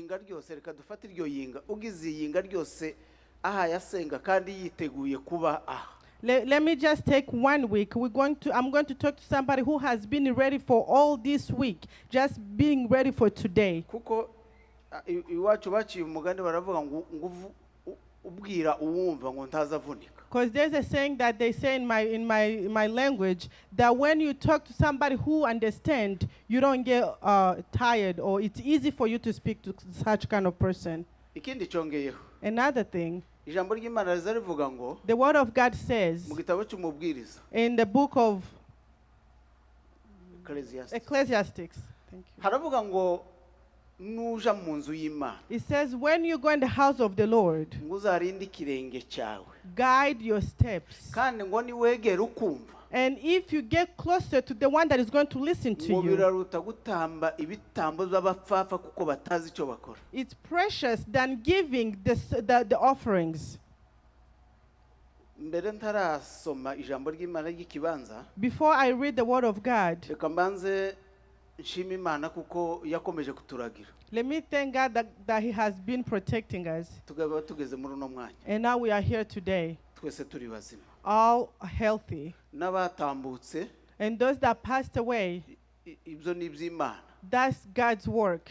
Iyinga ryose, reka dufate iryo yinga, ugize iyinga ryose ahaye asenga kandi yiteguye kuba aha. Let me just take one week. I'm going to talk to somebody who has been ready for all this week, just being ready for today. Kuko iwacu baciye umugani, baravuga ngo ubwira uwumva ngo ntazavunika. Because there's a saying that they say in my language that when you talk to somebody who understands, you don't get tired, or it's easy for you to speak to such kind of person. Ikindi cyongeyeho, Another thing, ijambo ry'Imana riza rivuga ngo the word of God says mu gitabo cy'Umubwiriza, in the book of Ecclesiastes, Ecclesiastics. Thank you. Haravuga ngo nuja mu nzu y'Imana, It says, when you go in the house of the Lord, ngo uzarinde ikirenge cyawe, guide your steps. Kandi ngo niwegera ukumva, And if you get closer to the one that is going to listen to ngo you, biraruta gutamba ibitambo by'abapfapfa kuko batazi icyo bakora. It's precious than giving the offerings. Mbere ntarasoma ijambo ry'Imana ry'ikibanza, Before I read the word of God, reka mbanze nshima Imana kuko yakomeje kuturagira, let me thank God that He has been protecting us. Tukaba tugeze muri uno mwanya, And now we are here today, twese turi bazima, all healthy. N'abatambutse. And those that passed away, Ibyo ni iby'Imana. That's God's work.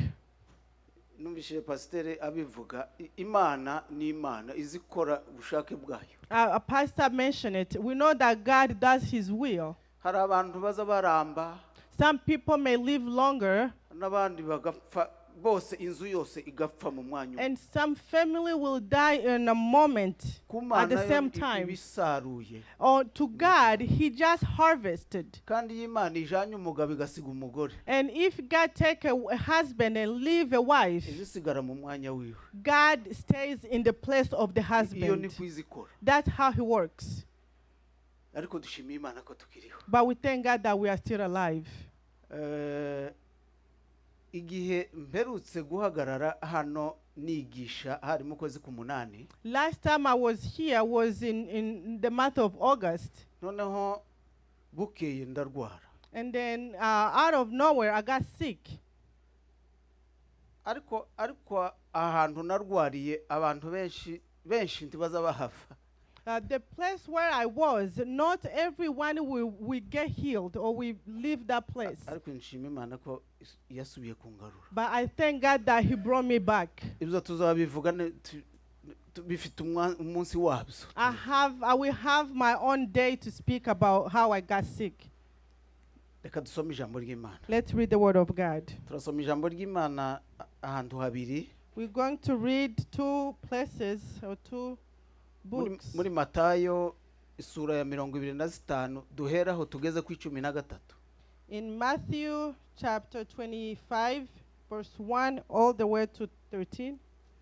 Numvishije pasiteri abivuga, Imana ni Imana izi ikora ubushake bwayo. A pastor mentioned it. We know that God does His will. Hari abantu baza baramba, Some people may live longer, n'abandi bagapfa bose, inzu yose igapfa mu mwanya umwe. And some family will die in a moment Ku at Mana the yo same time. Ibisaruye. Or to God, He just harvested. Kandi iyo Imana ijanye umugabo igasiga umugore, And if God take a husband and leave a wife, izisigara mu mwanya wiwe. God stays in the place of the Iyo husband. niko izikora. That's how He works. Ariko dushimiye Imana ko tukiriho. But we thank God that we are still alive. Igihe mperutse guhagarara hano nigisha hari mu kwezi k'umunani. Last time I was here was in the month of August. Noneho bukeye ndarwara. And then out of nowhere, I got sick. Ariko ahantu narwariye, abantu benshi benshi ntibaza bahava. The place where I was, not everyone will get healed or will leave that place. Ariko nshima Imana ko yasubiye kungarura. But I thank God that He brought me back. Ibyo tuzabivuga bifite umunsi wabyo. I will have my own day to speak about how I got sick. Reka dusome ijambo ry'Imana. Let's read the word of God. Turasoma ijambo ry'Imana ahantu habiri. We're going to read two places or two books. Muri Matayo isura ya 25, duheraho tugeze ku 13. In Matthew chapter 25, verse 1 all the way to 13.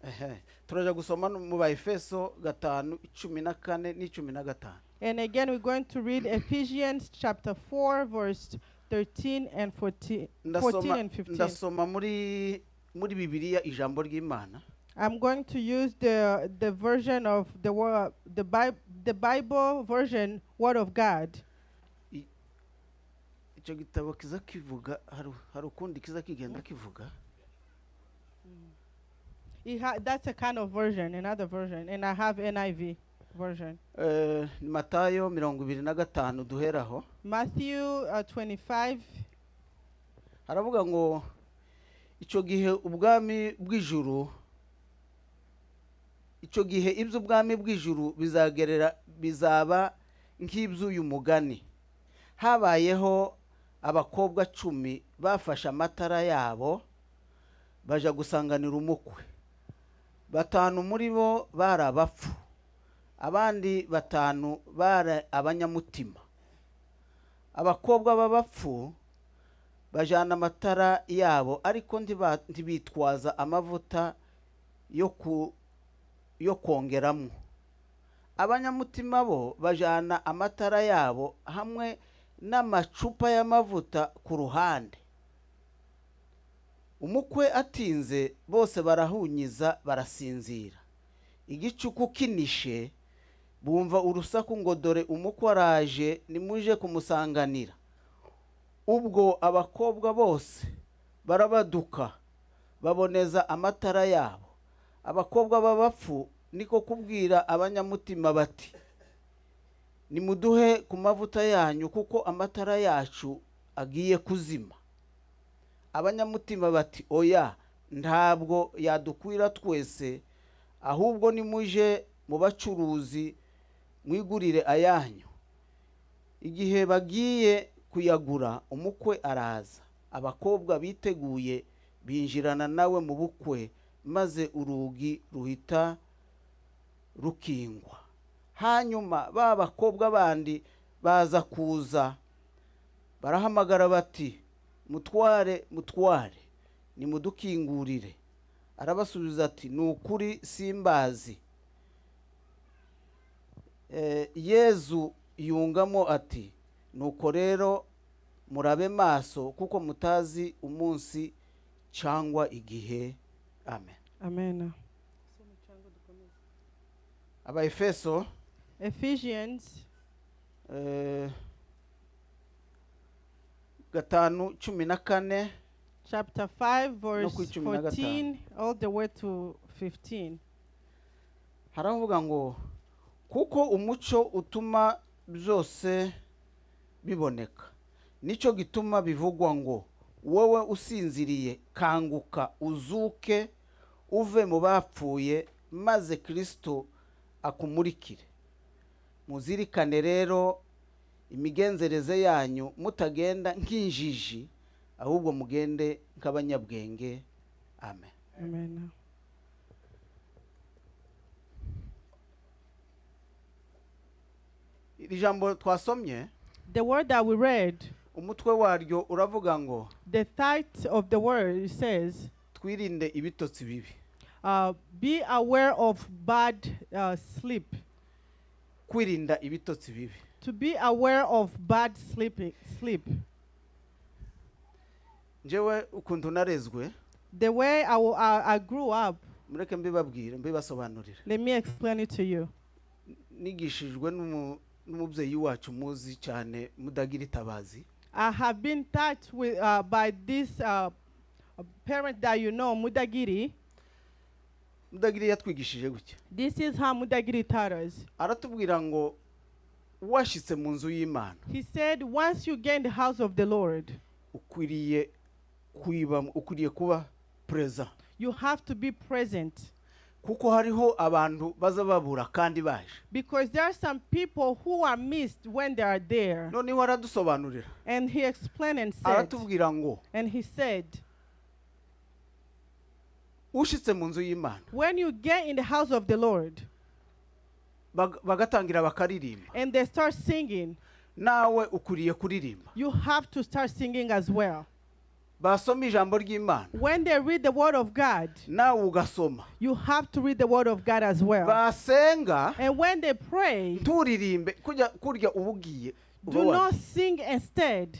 Ehe. Turaja gusoma no mu Baefeso 5, 14 n'15. And again, we're going to read Ephesians chapter 4, verse 13 and 14, 14 Ndasoma and 15. Ndasoma muri Bibiliya ijambo ry'Imana. I'm going to use the version of the word, the Bible version, Word of God. Icyo gitabo kiza kivuga, hari ukundi kiza kigenda kivuga. That's a kind of version, another version, and I have NIV version. Ni Matayo 25 duheraho. Matthew 25. Haravuga ngo icyo gihe ubwami bw'ijuru, icyo gihe iby'ubwami bw'ijuru bizagerera bizaba nk'iby'uyu mugani: habayeho abakobwa 10 bafashe amatara yabo baja gusanganira umukwe. Batanu muri bo bari abapfu, abandi batanu bari abanyamutima. Abakobwa b'abapfu bajana amatara yabo, ariko ntibitwaza amavuta yo kongeramo. Abanyamutima bo bajana amatara yabo hamwe n'amacupa y'amavuta ku ruhande. Umukwe atinze, bose barahunyiza barasinzira. Igicuku kinishe, bumva urusaku ngo: "Dore umukwe araje, nimuje kumusanganira." Ubwo abakobwa bose barabaduka. Baboneza amatara yabo. Abakobwa b'abapfu niko kubwira abanyamutima bati: 'Nimuduhe ku mavuta yanyu, kuko amatara yacu agiye kuzima.' Abanyamutima bati: 'Oya, ntabwo yadukwira twese, ahubwo nimuje mu bacuruzi mwigurire ayanyu.' Igihe bagiye kuyagura, umukwe araza. Abakobwa biteguye binjirana nawe mu bukwe, maze urugi ruhita rukingwa. Hanyuma ba bakobwa bandi baza kuza, barahamagara bati: 'Mutware, mutware, nimudukingurire.' Arabasubiza ati: 'Ni ukuri simbazi.' Yezu yungamo ati: 'Nuko rero murabe maso, kuko mutazi umunsi cyangwa igihe.' Amen." Amen. Abaefeso Ephesians 5:14 chapter 5, verse ku 15. 14, all the way to 15. Haravuga ngo: "Kuko umucyo utuma byose biboneka, nicyo gituma bivugwa ngo: 'Wowe usinziriye, kanguka, uzuke uve mu bapfuye, maze Kirisito akumurikire.' Muzirikane rero imigenzereze yanyu, mutagenda nk'injiji, ahubwo mugende nk'abanyabwenge." Amen. Amen. Iri jambo twasomye, The word that we read, umutwe waryo uravuga ngo the title of the word, it says, twirinde ibitotsi bibi. Be aware of bad sleep. Kwirinda ibitotsi bibi. To be aware of bad sleep. Njyewe ukuntu narezwe, The way I grew up, mureke mbibabwire, mbibasobanurire. Let me explain it to you. Nigishijwe n'umubyeyi wacu muzi cyane, Mudagira Itabazi. I have been taught by this parent that you know, Mudagiri. Mudagiri yatwigishije gutya. This is how Mudagiri taught us. Aratubwira ngo washyitse mu nzu y'Imana, He said, once you gain the house of the Lord, ukwiriye kwiba, ukwiriye kuba present, you have to be present. Kuko hariho abantu baza babura kandi baje. Because there are some people who are missed when they are there. Noneho aradusobanurira. And he explained and said, Aratubwira ngo and he said, ushitse mu nzu y'Imana, when you get in the house of the Lord bagatangira bakaririmba, and they start singing, nawe ukwiriye kuririmba. You have to start singing as well. Basoma ijambo ry'Imana, When they read the word of God, nawe ugasoma. You have to read the word of God as well. Basenga, And when they pray, nturirimbe kujya kurya uba ugiye uba do wagiye. not sing instead.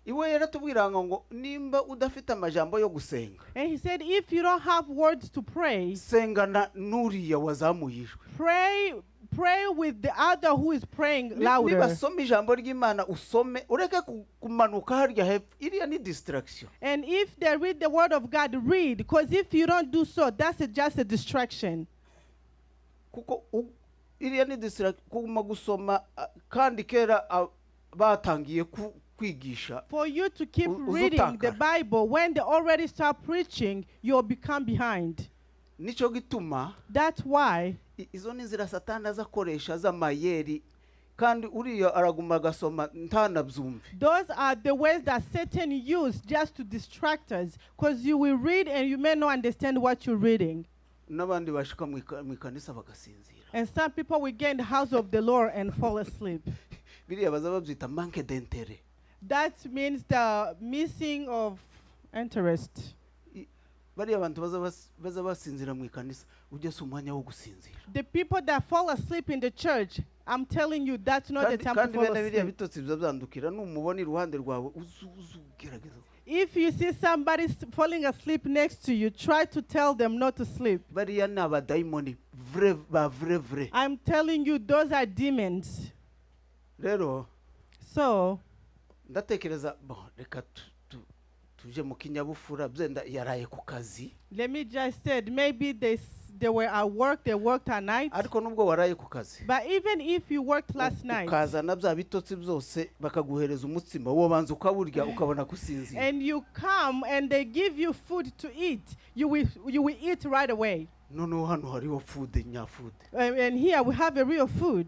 Iwe yaratubwira ngo nimba udafite amajambo yo gusenga, And he said, if you don't have words to pray, sengana n'uriya wazamuye ijwi. pray with the other who is praying louder. Nibasoma ijambo ry'Imana, usome, ureke kumanuka harya hepfo, iriya ni distraction. And if they read the word of God, read. Because if you don't do so, that's just a distraction. Kuko iriya ni distraction kuguma gusoma, kandi kera batangiye kwigisha. For you to keep reading the Uzutakara. Bible when they already start preaching, you'll become behind. Nicyo gituma That's why izo ni inzira Satani aza akoresha z'amayeri, kandi uriya araguma agasoma ntanabyumve. Those are the ways that Satan used just to distract us. Because you will read and you may not understand what you're reading. N'abandi bashika mu ikanisa bagasinzira. And some people will get in the house of the Lord and fall asleep. Biriya baza babyita manque d'intérêt. That means the missing of interest. Bariya bantu baza basinzira mu ikanisa, ujya si umwanya wo gusinzira. The people that fall asleep in the church, I'm telling you, that's not the Kandi time to kandi fall bene biriya asleep. bitotsi biza byandukira, numubona iruhande rwawe, uzu ugerageza. If you see somebody falling asleep next to you, try to tell them not to sleep. Bariya ni abadayimoni vrai ba vrai vrai. I'm telling you, those are demons. Rero So, ndatekereza, bon, reka Tuje mu kinyabupfura, byenda yaraye ku kazi. Let me just say, maybe they were at work, they worked at night. Ariko nubwo waraye ku kazi, But even if you worked last night ukazana bya bitotsi byose, bakaguhereza umutsima, wobanza ukawurya ukabona gusinzira. And you come and they give you food to eat, you will eat right away. Noneho hano hariho food nyafood. And here we have a real food.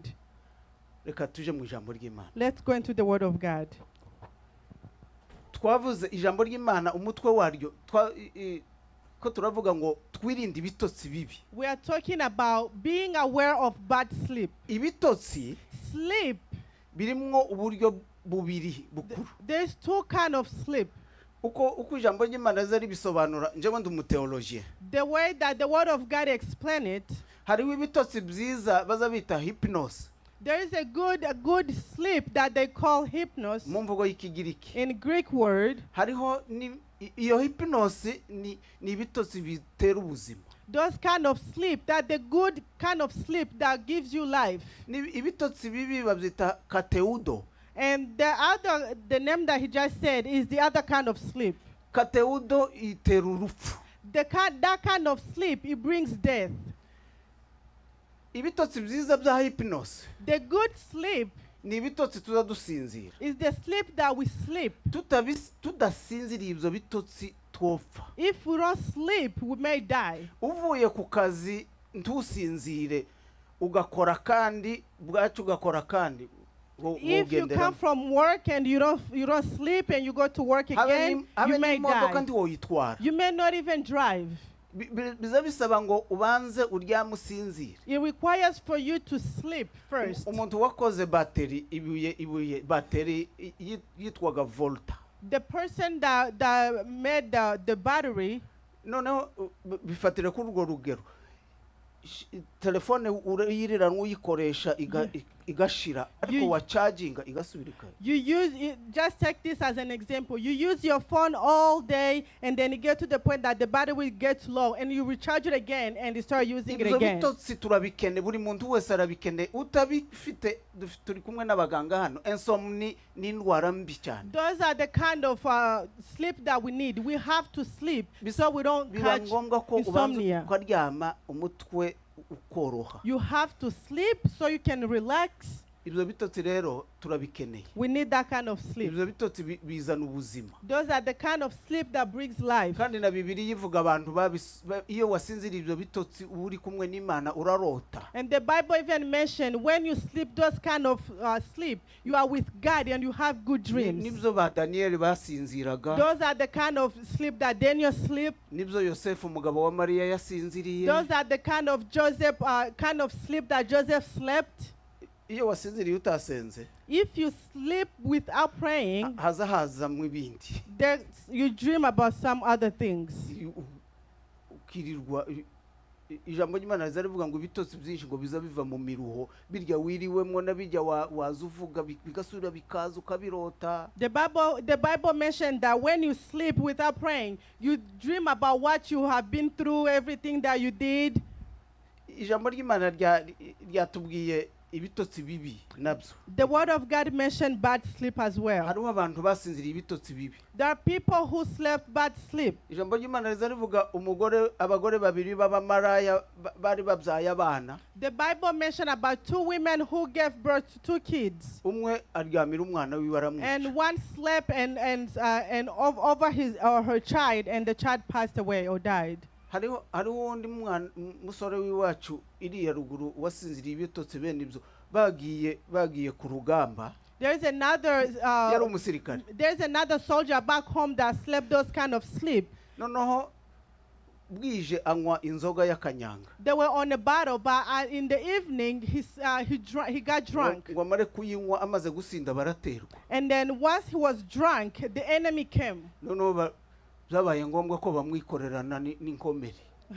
Reka tuje mu ijambo ry'Imana. Let's go into the Word of God. Twavuze ijambo ry'Imana, umutwe waryo ko turavuga ngo twirinde ibitotsi bibi. We are talking about being aware of bad sleep. Ibitotsi Sleep, birimwo uburyo bubiri bukuru. There's two kind of sleep. Uko ijambo ry'Imana riza ribisobanura, njyewe ndi umuteologiye. The way that the Word of God explain it, Hariho ibitotsi byiza baza bita hypnos there is a good sleep that they call hypnos mu mvugo y'Ikigiriki. In Greek word. Hariho iyo hypnos ni ibitotsi bitera ubuzima. Those kind of sleep, that the good kind of sleep that gives you life. Ni ibitotsi bibi babyita kateudo. And the other, the name that he just said is the other kind of sleep. Kateudo itera urupfu. That kind of sleep, it brings death. Ibitotsi byiza bya hypnos The good sleep ni ibitotsi tuza dusinzira. Is the sleep that we sleep. Tudasinziriye ibyo bitotsi twopfa. If we don't sleep, we may die. Uvuye ku kazi ntusinzire, ugakora kandi bwacu ugakora kandi If you come wogenderamo. From work and you don't sleep and you go to work Habe again, habe you may n'imodoka die. ntiwoyitwara. You may not even drive. Biza bisaba ngo ubanze uryame usinzire. It requires for you to sleep first. Umuntu wakoze bateri, ibuye bateri yitwaga Volta. The person that made the battery, Noneho bifatire kuri urwo rugero. Telefone urayiriranwa uyikoresha igashira, ariko wacaginga igasubira you use it, just take this as an example. You use your phone all day and then you get to the point that the battery gets low and you recharge it again and you start using it Ibyo again. bitotsi turabikene, buri muntu wese arabikene. Utabifite, turi kumwe n'abaganga hano, insomnie ni indwara mbi cyane. Those are the kind of sleep that we need. We have to sleep so we don't Biba catch ngombwa ko ubanza insomnia. ukaryama, umutwe ukoroha. You have to sleep so you can relax. Ibyo bitotsi rero turabikeneye. We need that kind of sleep. Ibyo bitotsi bizana ubuzima. Those are the kind of sleep that brings life. Kandi na Bibiliya ivuga abantu iyo wasinziriye ibyo bitotsi uba uri kumwe n'Imana, urarota. And the Bible even mentioned when you sleep those kind of sleep, you are with God and you have good dreams. Nibyo ba Daniyeli basinziraga. Those are the kind of sleep that Daniel sleep. Nibyo Yosefu umugabo wa Mariya yasinziriye. Those are the kind of Joseph kind of sleep that Joseph slept. Iyo wasinziriye utasenze, If you sleep without praying, haza hazamwo ibindi. There you dream about some other things. Ukirirwa ijambo ry'Imana riza rivuga ngo ibitotsi byinshi ngo biza biva mu miruho, birya wiriwemwo na bijya waza uvuga bigasubira bikaza ukabirota. The Bible mentioned that when you sleep without praying, you dream about what you have been through, everything that you did. Ijambo ry'Imana ryatubwiye ibitotsi bibi nabyo. The Word of God mentioned bad sleep as well. Hariho abantu basinziriye ibitotsi bibi. There are people who slept bad sleep. Ijambo ry'Imana riza rivuga umugore, abagore babiri b'abamaraya bari babyaye abana. The Bible mentioned about two women who gave birth to two kids. Umwe aryamira umwana wiwe aramwica. And one slept and over his or her child, and the child passed away or died. Hariho undi mwana musore w'iwacu iriya ruguru wasinziriye ibitotsi bene ibyo, bagiye ku rugamba. There is another Yari umusirikare. There's another soldier back home that slept those kind of sleep. Noneho bwije anywa inzoga y'akanyanga. They were on a battle, but in the evening he got drunk. Ngo amare kuyinywa, amaze gusinda baraterwa. And then once he was drunk, the enemy came. Noneho byabaye ngombwa ko bamwikorerana n'inkomere.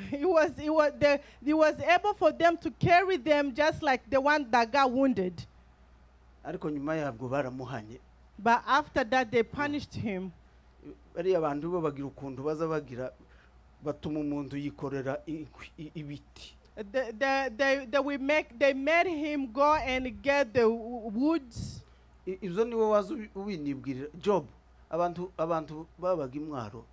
He was able for them to carry them just like the one that got wounded. Ariko nyuma yabwo baramuhanye. But after that, they punished him. Bariya bantu bo bagira ukuntu baza bagira batuma umuntu yikorera ibiti. They made him go and get the woods. Ibyo niwe waza ubinibwirira. Job Abantu babaga imwaro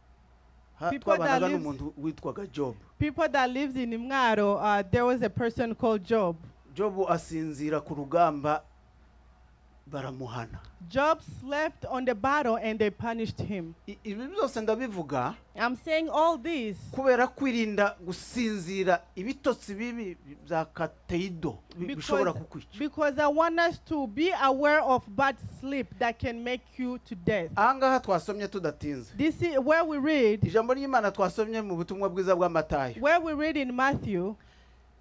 People that twabanaga lives- n'umuntu witwaga Job. People that lives in Imwaro, there was a person called Job. Job asinzira ku rugamba, baramuhana. Job slept on the battle and they punished him. Ibi byose ndabivuga I'm saying all this kubera kwirinda gusinzira ibitotsi bibi bya kateido bishobora kukwica. Because I want us to be aware of bad sleep that can make you to death. Ahangaha twasomye tudatinze, This is where we read, ijambo ry'Imana twasomye mu butumwa bwiza bwa Matayo, where we read in Matthew,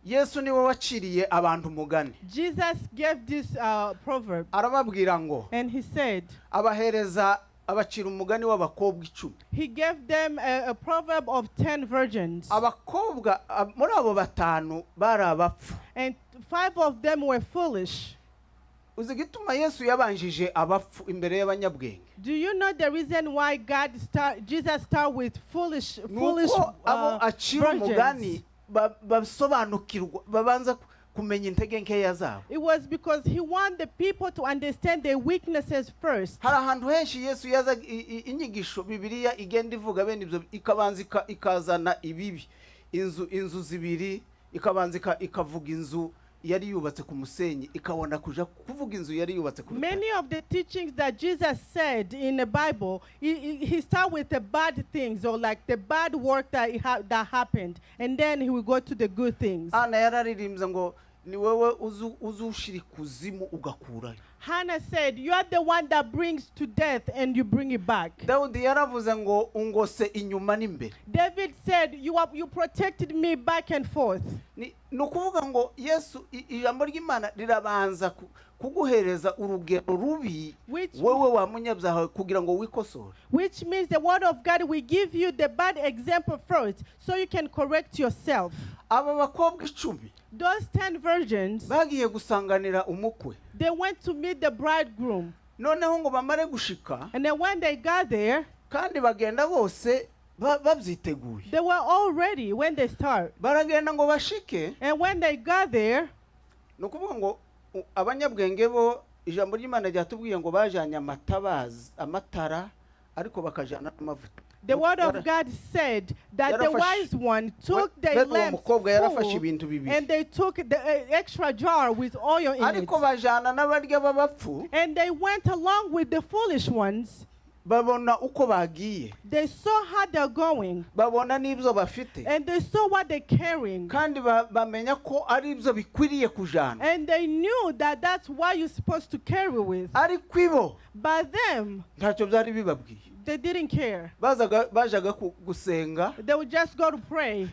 Yesu niwe waciriye abantu umugani. Jesus gave this proverb Arababwira ngo, and he said, abahereza, abacira umugani w'abakobwa 10. He gave them a proverb of 10 virgins. Abakobwa muri abo batanu bari abapfu. And five of them were foolish. Uzi igituma Yesu yabanjije abapfu imbere y'abanyabwenge? Do you know the reason why God start, Jesus start with foolish Nuko abo acira umugani virgins? basobanukirwa, babanza kumenya intege nkeya zabo. It was because he wanted the people to understand their weaknesses first. Hari ahantu henshi Yesu yaza inyigisho Bibiliya igenda ivuga bene ibyo, ikabanza ikazana ibibi, inzu zibiri, ikabanza ikavuga inzu yari yubatse ku musenyi, ikabona kuja kuvuga inzu yari yubatse ku rutare. Many of the teachings that Jesus said in the Bible, he start with the bad things or like the bad work that happened, and then he will go to the good things. Ana yararirimbye ngo ni wowe uzushira ikuzimu ugakurayo. Hannah said, "You are the one that brings to death and you bring it back." Dawudi yaravuze ngo ungose inyuma n'imbere. David said, You protected me back and forth." Ni ukuvuga ngo Yesu ijambo ry'Imana rirabanza kuguhereza urugero rubi wowe wa munyabyaha kugira ngo wikosore. Which means the word of God will give you the bad example first so you can correct yourself. Aba bakobwa 10 Those 10 virgins, bagiye gusanganira umukwe. They went to meet the bridegroom. Noneho ngo bamare gushika, And then when they got there, kandi bagenda bose babyiteguye. They were all ready when they start. Baragenda ngo bashike. And when they got there, Ni ukuvuga ngo abanyabwenge bo, ijambo ry'Imana ryatubwiye ngo bajanye amatabazi, amatara, ariko bakajana n'amavuta. The word of God said that the wise one took the Bene uwo lamps mukobwa yarafashe full, ibintu bibiri, and they took the extra jar with oil in it. Ariko bajana n'abarya b'abapfu. And they went along with the foolish ones. Babona uko bagiye, They saw how they're going, babona n'ibyo bafite, and they saw what they're carrying. Kandi bamenya ko ari ibyo bikwiriye kujana. And they knew that that's what you're supposed to carry with. Ariko ibo But them, ntacyo byari bibabwiye. They didn't care. Bazaga bajaga gusenga They would just go to pray,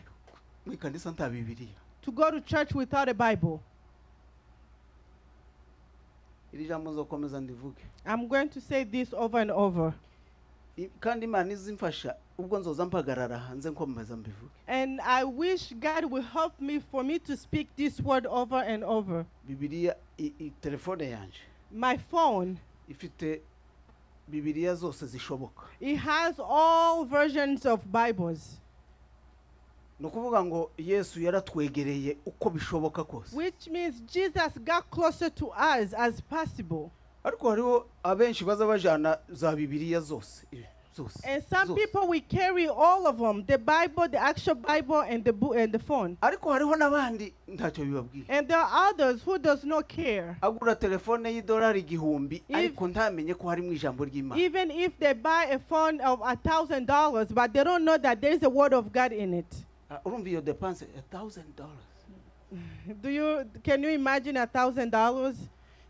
mu ikanisa nta Bibiliya. To go to church without a Bible. Iri jambo nzokomeza ndivuge. I'm going to say this over and over. Kandi Imana izimfasha ubwo nzoza mpagarara hanze nkomeza mbivuge. And I wish God will help me for me to speak this word over and over. Bibiliya telefone yanje My phone, ifite Bibiliya zose zishoboka. It has all versions of Bibles, Ni ukuvuga ngo Yesu yaratwegereye uko bishoboka kose. Which means Jesus got closer to us as possible. Ariko hariho abenshi baza bajana za Bibiliya zose, zose, And some zose. People will carry all of them, the Bible, the actual Bible, and the book and the phone. Ariko hariho n'abandi ntacyo bibabwiye. And there are others who does not care. Agura telefone y'idolari 1000, ariko ntamenye ko harimo ijambo ry'Imana. Even if they buy a phone of $1,000, but they don't know that there is a word of God in it. Ah, urumva iyo dépense, $1,000? Do you can you imagine $1,000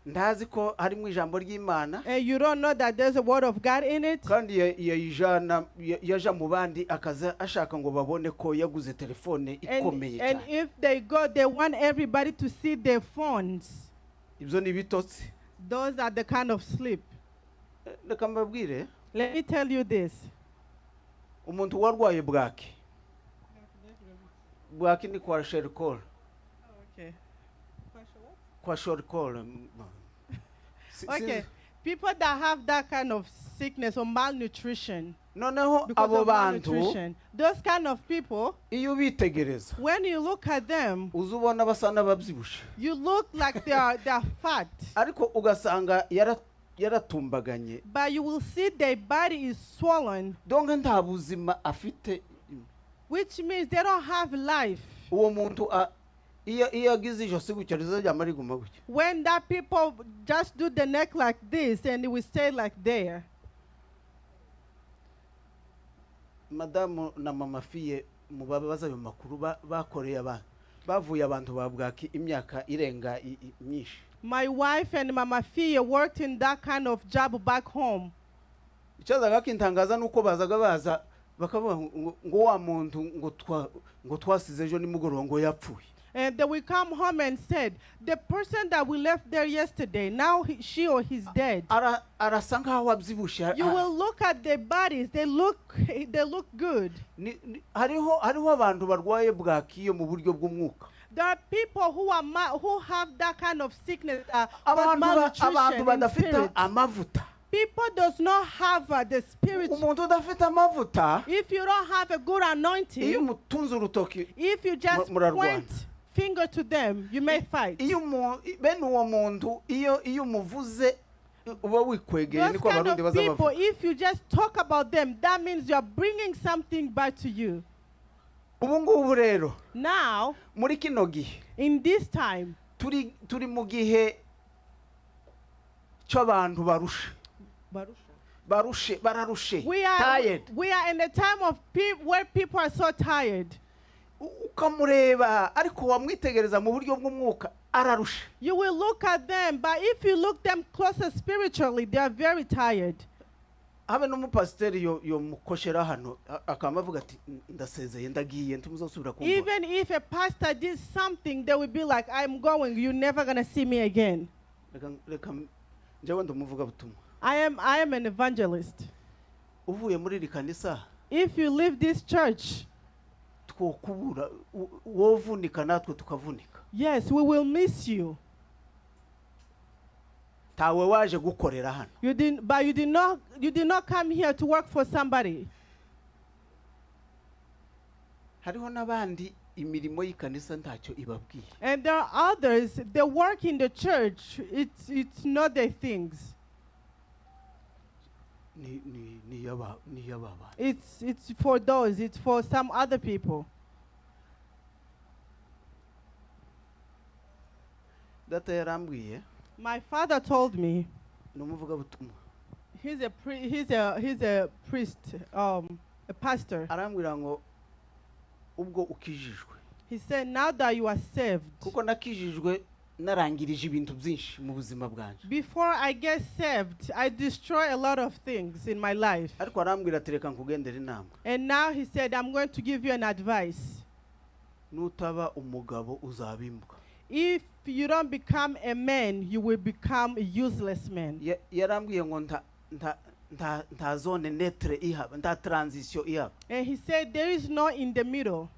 Ntazi ko harimo ijambo ry'Imana. And you don't know that there's a word of God in it? Kandi yayijana yaja mu bandi akaza ashaka ngo babone ko yaguze telefone And, ikomeye and cyane. If they go, they want everybody to see their phones. Ibyo ni ibitotsi. Those are the kind of sleep. Reka mbabwire. Let me tell you this. Umuntu warwaye bwaki, bwaki ni kwashiorkor. Okay. Kwashiorkor. Okay. People that have that kind of sickness or malnutrition, Noneho because abo of bantu, malnutrition, those kind of people, iyo ubitegereza, when you look at them, uza ubona basa n'ababyibushe, you look like they are fat. Ariko ugasanga yaratumbaganye. But you will see their body is swollen, Donc nta buzima afite. Which means they don't have life. Uwo muntu iyo agize ijosi gutya rizajyama riguma gutya. When that people just do the neck like this and it will stay like there. Madamu na mama Fiye mubabaza ayo makuru bakoreye abantu bavuye abantu ba bwaki imyaka irenga myinshi. My wife and Mama Fia worked in that kind of job back home. Icyazaga kintangaza ni uko bazaga baza bakavuga ngo wa muntu ngo twasize ejo nimugoroba ngo yapfuye. And they will come home and said, "The person that we left there yesterday, now she or he's dead." Arasa nkaho abyibushe. You will look at their bodies, they look good. Hariho abantu barwaye bwaki yo mu buryo bw'umwuka. There are people who have that kind of sickness, called Abantu malnutrition in badafite spirit. Amavuta. People does not have the spirit. Umuntu udafite amavuta, If you don't have a good iyo anointing, umutunze urutoki, if you just murarwana. Point finger to them, you may fight. Iyo bene uwo muntu iyo umuvuze uba wikwegeye. Those Niko kind Abarundi of baza people, bavuga. If you just talk about them, that means you are bringing something back to you. Ubu ngubu rero, Now, muri kino gihe, in this time, turi mu gihe cy'abantu barushe, barushe, bararushe, we are tired. We are in a time of where people are so tired. Ukamureba ariko wamwitegereza mu buryo bw'umwuka ararushe. You will look at them, but if you look them closer spiritually, they are very tired. Habe n'umupasiteri yomukoshera hano akaba avuga ati ndasezeye ndagiye ntimuzosubira kumbona. Even if a pastor did something, they will be like, "I'm going, you're never gonna see me again." Reka njyewe ndumuvugabutumwa. I am an evangelist. Uvuye muri iri kanisa, If you leave this church, twokubura wovunika natwe tukavunika. Yes, we will miss you. Ntawe waje gukorera hano. You didn't, but you did not come here to work for somebody. Hariho n'abandi imirimo y'ikanisa ntacyo ibabwiye. And there are others, they work in the church. It's not their things. Ni iy'aba bantu. It's for those, it's for some other people. Data yarambwiye. My father told me. Ni umuvugabutumwa. He's a priest, a pastor. Arambwira ngo ubwo ukijijwe, He said, "Now that you are saved," kuko nakijijwe narangirije ibintu byinshi mu buzima bwanjye. Before I get saved, I destroy a lot of things in my life. Ariko arambwira ati reka nkugendere inama. And now he said, "I'm going to give you an advice. Nutaba umugabo uzaba imbwa. If you don't become a man, you will become a useless man." Yarambwiye ngo nta zone neutre ihaba, nta transition ihaba. And he said, "There is no in the middle."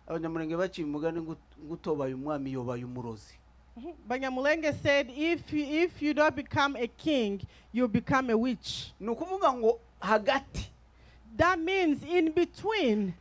Abanyamurenge baciye umugani ngo utobaye umwami yobaye umurozi. Banyamulenge said, If you don't become a king, you become a witch." Ni ukuvuga ngo hagati, That means in between.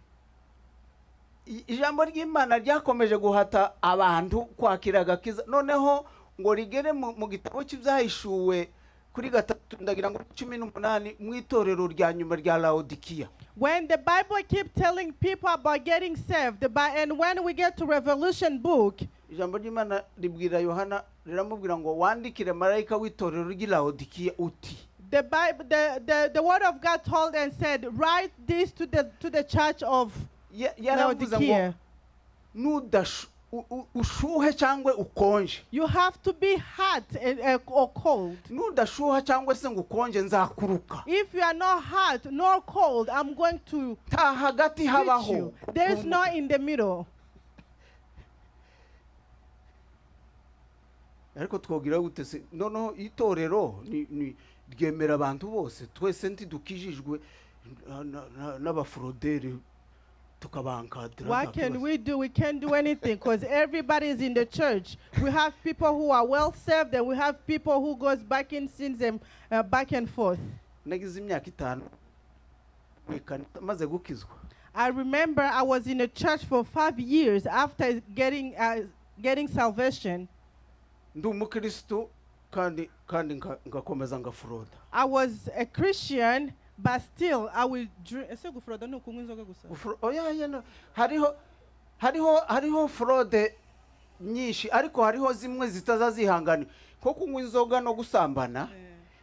Ijambo ry'Imana ryakomeje guhata abantu kwakira agakiza noneho ngo rigere mu gitabo cy'Ibyahishuwe kuri 3 ndagira ngo 18 mu itorero rya nyuma rya Laodikiya. When the Bible keep telling people about getting saved, and when we get to Revelation book, Ijambo ry'Imana ribwira Yohana riramubwira ngo wandikire marayika w'itorero ry'i Laodikiya uti. The Bible, the word of God told and said, "Write this to the church of Yaravuze ngo Laodicea." ushuhe cyangwa ukonje. You have to be hot or cold. Nudashuha cyangwa se ngo ukonje nzakuruka. If you are not hot nor cold, I'm going to Nta hagati teach habaho. You. There is no in the middle. Ariko twogira gute se noneho itorero ni ryemera abantu bose twese ntidukijijwe n'abaforoderi tukabankadira What nta can kibazo. We do? We can't do anything because everybody is in the church. We have people who are well saved and we have people who goes back in sins and back and forth. Nagize imyaka 5 mu ikanisa maze gukizwa. I remember I was in a church for 5 years after getting salvation. Ndi umukristo kandi Kandi ngakomeza ngafuroda. I was a Christian, but still I will drink. Ese gufuroda ni ukunywa inzoga gusa? Oya, oya, no. Hariho fraude nyinshi, ariko hariho zimwe zitazazihangana, nko kunywa inzoga no gusambana.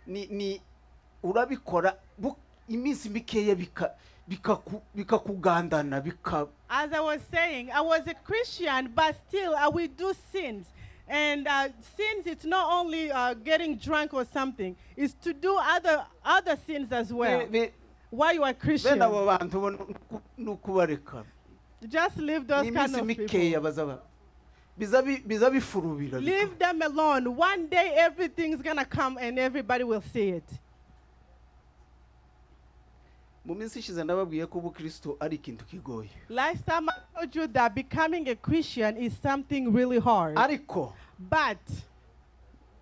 Ni urabikora iminsi mikeya bikakugandana bika As I was saying, I was a Christian, but still I will do sins. And sins, it's not only getting drunk or something, it's to do other sins as well while you are Christian. Bene abo bantu bo ni ukubareka. Just leave those Ni kind iminsi of mikeya people. baza biza bifurubira. Leave them alone. One day everything's going to come and everybody will see it. Mu minsi ishize ndababwiye ko ubukristo ari ikintu kigoye. Last time I told you that becoming a Christian is something really hard. Ariko But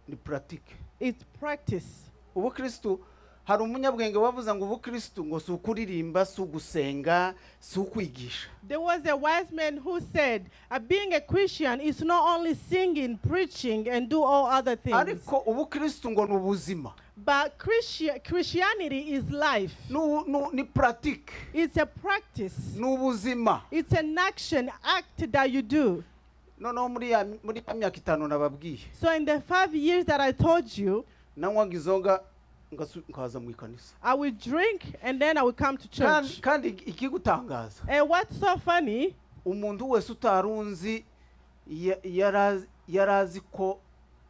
ni pratique. It's practice. Ubukristo, hari umunyabwenge wavuze ngo ubukristo ngo si ukuririmba, si ugusenga, si ukwigisha. There was a wise man who said, being a Christian is not only singing, preaching, and do all other things. Ariko ubukristo ngo ni ubuzima. But Christianity is life. Ni pratique. It's a practice. Ni ubuzima. It's an action, act that you do. Noneho muri ya myaka 5 nababwiye, So in the 5 years that I told you, nanywaga inzoga nkaza mu ikanisa. I will drink and then I will come to Kandi church. kandi ikigutangaza, And what's so funny, umuntu wese utarunzi yarazi ko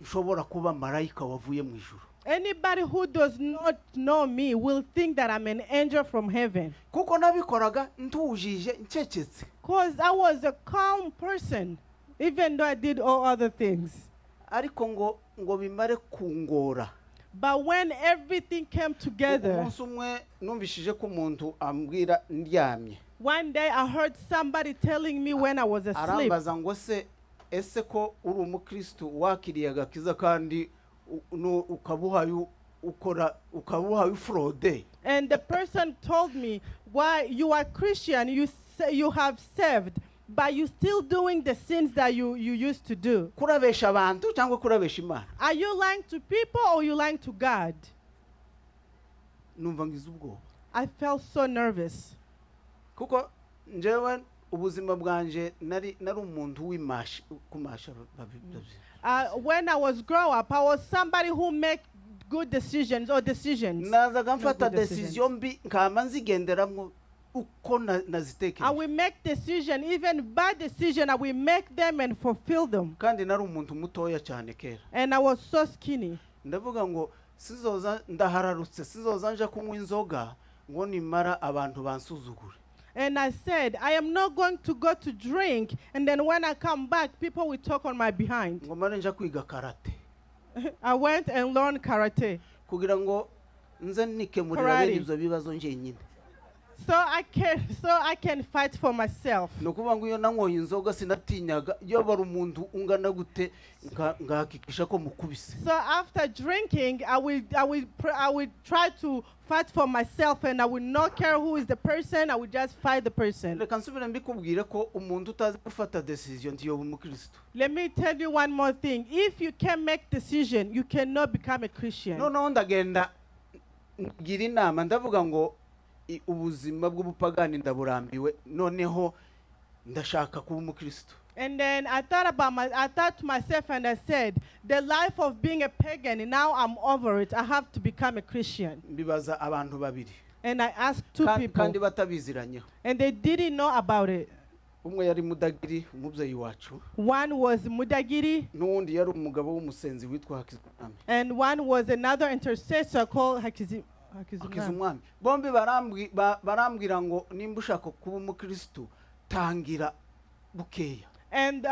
nshobora kuba marayika wavuye mu ijuru. Anybody who does not know me will think that I'm an angel from heaven. Kuko nabikoraga ntujije, ncecetse. Because I was a calm person, even though I did all other things. Ariko ngo bimare kungora, But when everything came together, umunsi umwe numvishije ko umuntu ambwira ndyamye. One day I heard somebody telling me when I was asleep. Arambaza ngo se ese ko uri umukristo wakiriye agakiza kandi ukaba uhaye ukora, ukaba uhaye ufurode? And the person told me, "Why you are Christian, you say you have saved, but you still doing the sins that you used to do. Kurabesha abantu cyangwa kurabesha Imana? Are you lying to people or you lying to God?" Numva ngize ubwoba. I felt so nervous. Kuko njyewe ubuzima bwanje nari umuntu w'imashi kumasha When I was grow up, I was somebody who make good decisions or decisions. Nazaga mfata Good decisions. décision mbi nkama nzigenderamo uko I nazitekereje. Will make decision, even bad decision, I will make them and fulfill them. Kandi nari umuntu mutoya cyane kera. And I was so skinny. Ndavuga ngo sizoza ndahararutse, sizoza nja kunywa inzoga ngo nimara abantu bansuzugure. And I said, "I am not going to go to drink, and then when I come back, people will talk on my behind." Ngo mare nja kwiga karate. I went and learned karate. Kugira ngo nze nikemurira Karate. bene ibyo bibazo njyenyine. So I can fight for myself. Ni ukuvuga ngo iyo nanyoye inzoga sinatinyaga iyo bari umuntu ungana gute ngahakikisha ko mukubise. So after drinking, I will try to fight for myself, and I will not care who is the person. I will just fight the person. Reka nsubire mbikubwire ko umuntu utazi gufata decision ntiyoba umukristo. Let me tell you one more thing. If you can make decision, you cannot become a Christian. Noneho ndagenda ngira inama, ndavuga ngo ubuzima bw'ubupagani ndaburambiwe, noneho ndashaka kuba umukristo. And then I thought to myself and I said, "The life of being a pagan, now I'm over it. I have to become a Christian." Mbibaza abantu babiri. And I asked two people, Kandi batabiziranyeho. And they didn't know about it. Umwe yari Mudagiri, umubyeyi wacu. One was Mudagiri, N'uwundi yari umugabo w'umusenzi witwa Hakizumwami. And one was another intercessor called Hakizumwami. Hakizumwami. Bombi barambwira ngo nimba ushaka kuba umukristo tangira bukeya. And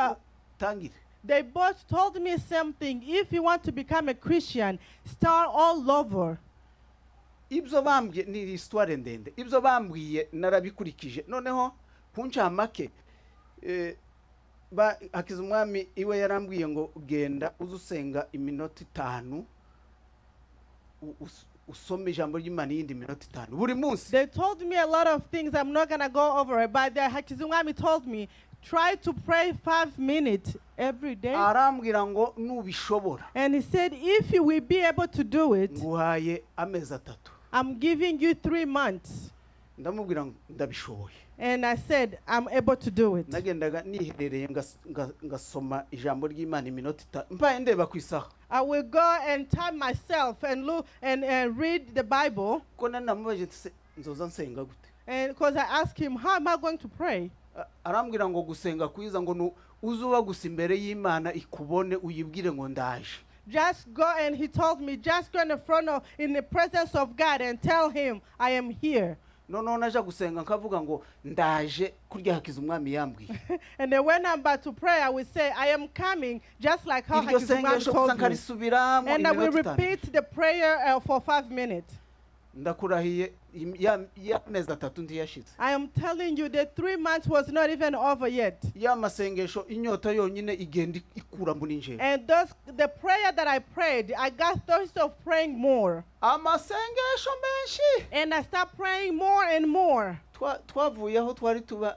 Tangire. They both told me something. If you want to become a Christian, start all over. Ibyo bambwiye ni histoire ndende, ibyo bambwiye narabikurikije. Noneho ku ncamake, Hakizumwami iwe yarambwiye ngo genda uze usenga iminota 5, usome ijambo ry'Imana iyindi minota 5 buri munsi. They told me a lot of things. I'm not going to go over it, but the Hakizumwami told me, Try to pray 5 minutes every day. Arambwira ngo nubishobora, And he said, if you will be able to do it, nguhaye amezi 3. I'm giving you 3 months. Ndamubwira ngo ndabishoboye. And I said, I'm able to do it. Nagendaga niherereye ngasoma ijambo ry'Imana iminota 5 mbaye ndeba ku isaha. I will go and time myself and look and read the Bible. Kuko nari namubajije nti se nzoza nsenga gute? And because I asked him, how am I going to pray? Arambwira ngo gusenga kwiza ngo uzuba gusa imbere y'Imana ikubone uyibwire ngo ndaje. Just go, and he told me, just go in the front of, in the presence of God and tell him, I am here. Noneho naja gusenga nkavuga ngo ndaje kurya hakiza umwami yambwiye. And then when I'm about to pray, I will say, I am coming, just like how Iryo Hakizimana sengesho gusa told me. nkarisubiramo And I will iminota 5. repeat the prayer for 5 minutes. Ndakurahiye y'amezi 3 ntiyashitse. I am telling you, the 3 months was not even over yet. Ya masengesho inyota yonyine igenda ikura muri njyewe. And those, the prayer that I prayed, I got thirst of praying more. Amasengesho menshi. And I started praying more and more. Twavuye aho twari tuba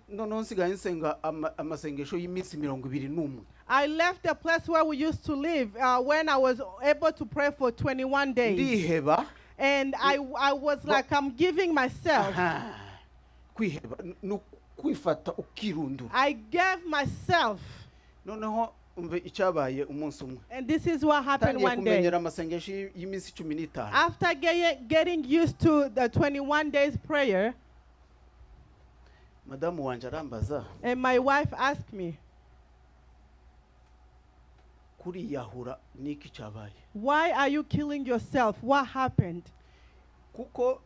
noneho nsigaye nsenga amasengesho y'iminsi 21. I left the place where we used to live when I was able to pray for 21 days. Ndiheba. And I was like, I'm giving myself. Aha. Kwiheba ni ukwifata ukirundura. I gave myself. Noneho umve icyabaye umunsi umwe. And this is what happened Ntangiye one day. kumenyera amasengesho y'iminsi 15. After getting used to the 21 days prayer, Madamu wanje arambaza, and my wife asked me, kuriyahura niki cyabaye? Why are you killing yourself? What happened? Kuko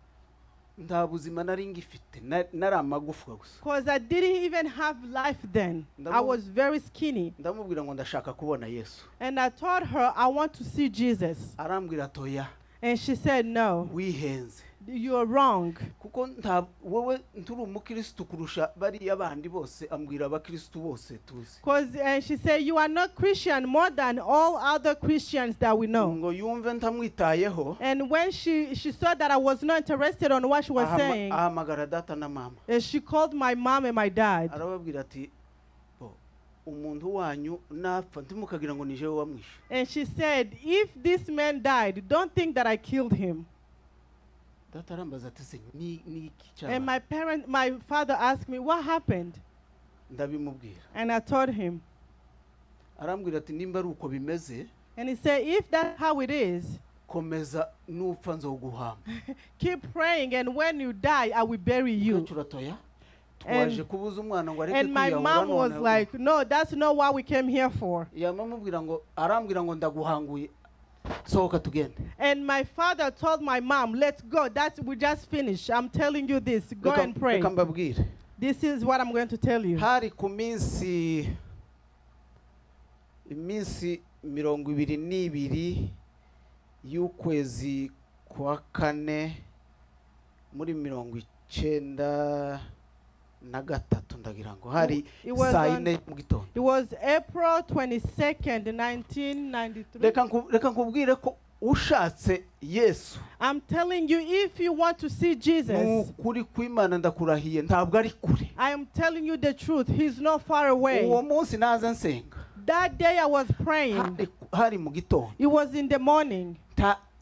nta buzima nari ngifite nari amagufwa gusa. Because I didn't even have life then. I was very skinny. Ndamubwira ngo ndashaka kubona Yesu. And I told her, I want to see Jesus. Arambwira atoya. And she said, No, Wihenze. You're wrong. Kuko nta wowe nturi umukirisitu kurusha bariya bandi bose, ambwira abakirisitu bose tuzi. Because and she said, You are not Christian more than all other Christians that we know. Ngo yumve ntamwitayeho. And when she saw that I was not interested on what she was saying, ahamagara data na mama. And she called my mom and my dad. Arababwira ati bo umuntu wanyu napfa ntimukagira ngo ni jewe wamwishe. And she said, If this man died, don't think that I killed him. Data arambaza ati se ni iki And cyabaye? my father asked me, What happened? Ndabimubwira. And I told him. Arambwira ati nimba ari uko bimeze, And he said, If that's how it is, komeza nupfa nzoguhamba. Keep praying, and when you die, I will bury you. Umukecuru atoya twaje kubuza umwana ngo areke And my kwiyahura mom was none. like, No, that's not what we came here for. Yama amubwira ngo arambwira ngo ndaguhanguye sohoka tugende. And my father told my mom, Let's go. That's we just finished. I'm telling you this. Go and pray. Reka mbabwire. This is what I'm going to tell you. Hari ku minsi iminsi 22 y'ukwezi kwa kane muri 93 ndagira ngo hari It was saa 4 mu gitondo. It was April 22nd, 1993. Reka nkubwire ko ushatse Yesu, I'm telling you, if you want to see ni Jesus, ukuri kw'Imana ndakurahiye ntabwo ari kure. I am telling you the truth. He's not far away. Uwo munsi naza nsenga, That day I was praying. hari mu gitondo. It was in the morning.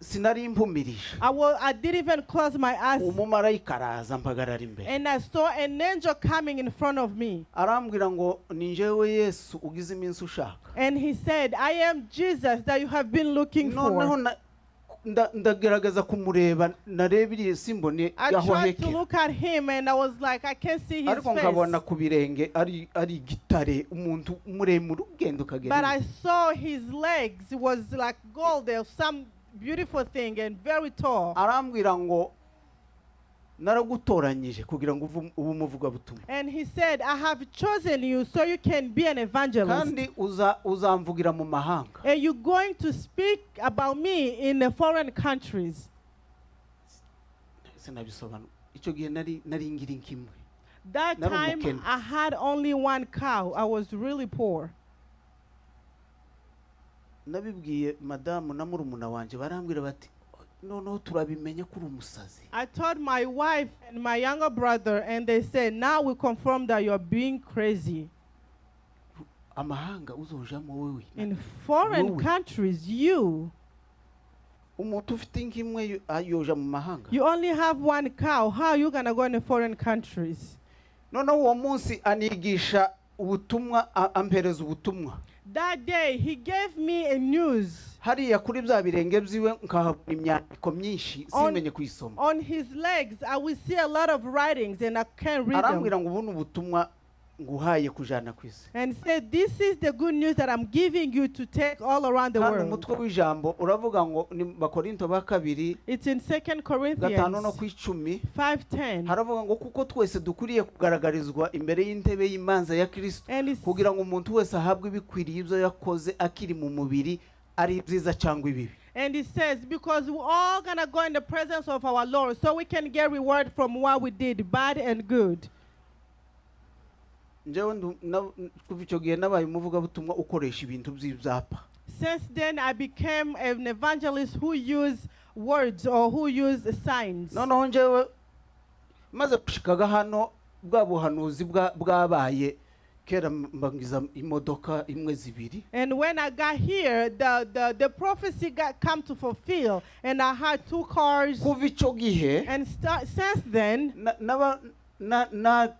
Sinari mpumirije. I didn't even close my eyes. Umumarayika araza mpagarara imbere. And I saw an angel coming in front of me. Arambwira ngo ni njyewe Yesu ugize iminsi ushaka. And he said, I am Jesus that you have been looking Noneho for. ndagerageza kumureba nareba iriya simbone I aho tried to ahekera. look at him and I was like, I can't see his Ariko nkabona face. ku birenge ari igitare umuntu muremure ugenda ukagera But I inyuma. saw his legs. It was like gold. There was some beautiful thing and very tall. Arambwira ngo naragutoranyije kugira ngo ube umuvugabutumwa. And he said, I have chosen you so you can be an evangelist. Kandi uzamvugira mu mahanga. And you're going to speak about me in the foreign countries. Sinabisobanura icyo gihe nari ngira inka imwe. That Nari time umukene. I had only one cow. I was really poor. Nabibwiye madamu na murumuna wanjye barambwira bati Noneho turabimenye ko uri umusazi. I told my wife and my younger brother, and they said, "Now we confirm that you're being crazy." Amahanga uzojamo wowe. In foreign Wowe. Countries, you Umuntu ufite inka imwe yoja mu mahanga? you only have one cow. How are you gonna go in foreign countries? Noneho uwo munsi anigisha ubutumwa, ampereza ubutumwa. That day, he gave me a news. Hariya kuri bya birenge byiwe nkahabona imyandiko myinshi, simenye kuyisoma. On his legs, I will see a lot of writings, and I can't read Arambwira them. ngo ubu ni ubutumwa nguhaye kujana ku isi. And said, "This is the good news that I'm giving you to take all around the Kandi world." umutwe w'ijambo uravuga ngo ni Bakorinto ba kabiri It's in Second 5 no Corinthians ku 10. 5:10. Haravuga ngo kuko twese dukwiriye kugaragarizwa imbere y'intebe y'imanza ya Kristo, And it's, kugira ngo umuntu wese ahabwe ibikwiriye ibyo yakoze akiri mu mubiri, ari ibyiza cyangwa ibibi. And it says, because we're all gonna go in the presence of our Lord, so we can get reward from what we did, bad and good. Njyewe kuva icyo gihe nabaye umuvugabutumwa ukoresha ibintu by'ibyapa. Since then, I became an evangelist who use words or who use signs. Noneho njyewe maze gushikaga hano, bwa buhanuzi bwabaye kera, mbangiza imodoka imwe, zibiri. And when I got here, the prophecy got come to fulfill, and I had two cars. Kuva icyo gihe And since then,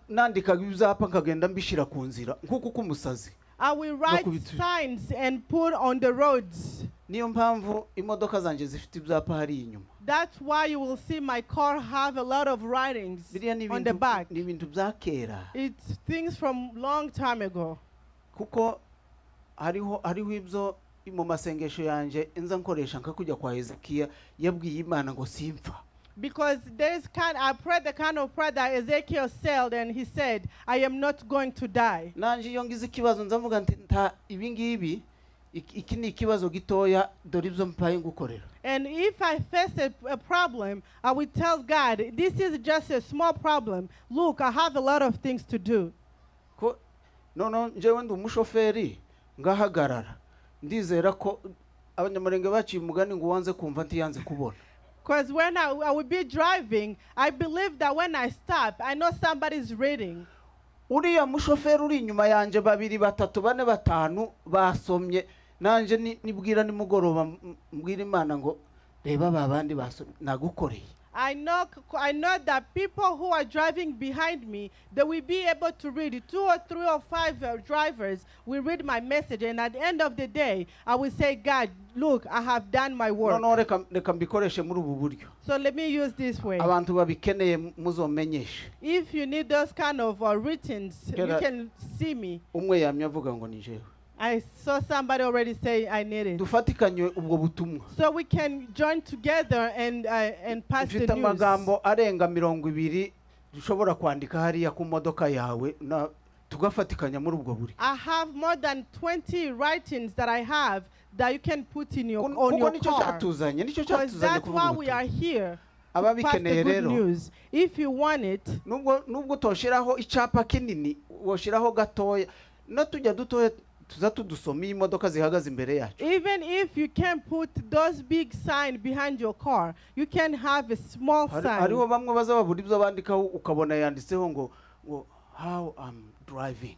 nandikaga ibyapa nkagenda mbishyira ku nzira nk'uko k'umusazi. I will write signs and put on the roads. Niyo mpamvu imodoka zanjye zifite ibyapa hariya inyuma. That's why you will see my car have a lot of writings Biriya ni on the ibintu back. Ni ibintu bya kera. It's things from long time ago. Kuko hariho ibyo mu masengesho yanjye nza nkoresha, nka kujya kwa Hezekiya yabwiye Imana ngo simpfa. Because there's kind I prayed the kind of prayer that Ezekiel said, and he said, "I am not going to die." Nanjye iyo ngize ikibazo nzavuga nti nta ibi ngibi, iki ni ikibazo gitoya, dore ibyo mpaye ngukorera. And if I face a problem, I will tell God, "This is just a small problem. Look, I have a lot of things to do." Ko noneho njyewe ndi umushoferi ngahagarara, ndizera ko Abanyamurenge baciye umugani ngo uwanze kumva ntiyanze kubona. Because when I will be driving, I believe that when I stop, I know somebody's reading. Uriya mushoferi uri inyuma yanjye, babiri, batatu, bane, batanu basomye. Nanjye nibwira nimugoroba, mbwira Imana ngo reba ba bandi basomye nagukoreye. I know that people who are driving behind me, they will be able to read. Two or three or five drivers will read my message. And at the end of the day, I will say, "God, look, I have done my work." Noneho reka mbikoreshe muri ubu buryo. So let me use this way. Abantu babikeneye muzomenyeshe. If you need those kind of writings, you can see me. Umwe yamye avuga ngo ni jewe. I saw somebody already say, "I need it." Dufatikanye ubwo butumwa. So we can join together and pass the Mfite news. Amagambo arenga 20 dushobora kwandika hariya ku modoka yawe na tugafatikanya muri ubwo buryo. I have more than 20 writings that I have that you can put in your on Kuko your nicyo car. cyatuzanye, nicyo Because cyatuzanye that's kuvuga why we ubutumwa. are here, to pass the Ababikeneye good rero, news. If you want it, nubwo utoshiraho icapa kinini, woshiraho gatoya no tujya dutoya tuza tudusoma iyo imodoka zihagaze imbere yacu. Even if you can't put those big sign behind your car, you can have a small sign. Hariho bamwe baza babura ibyo bandikaho, ukabona yanditseho ngo "How I'm driving."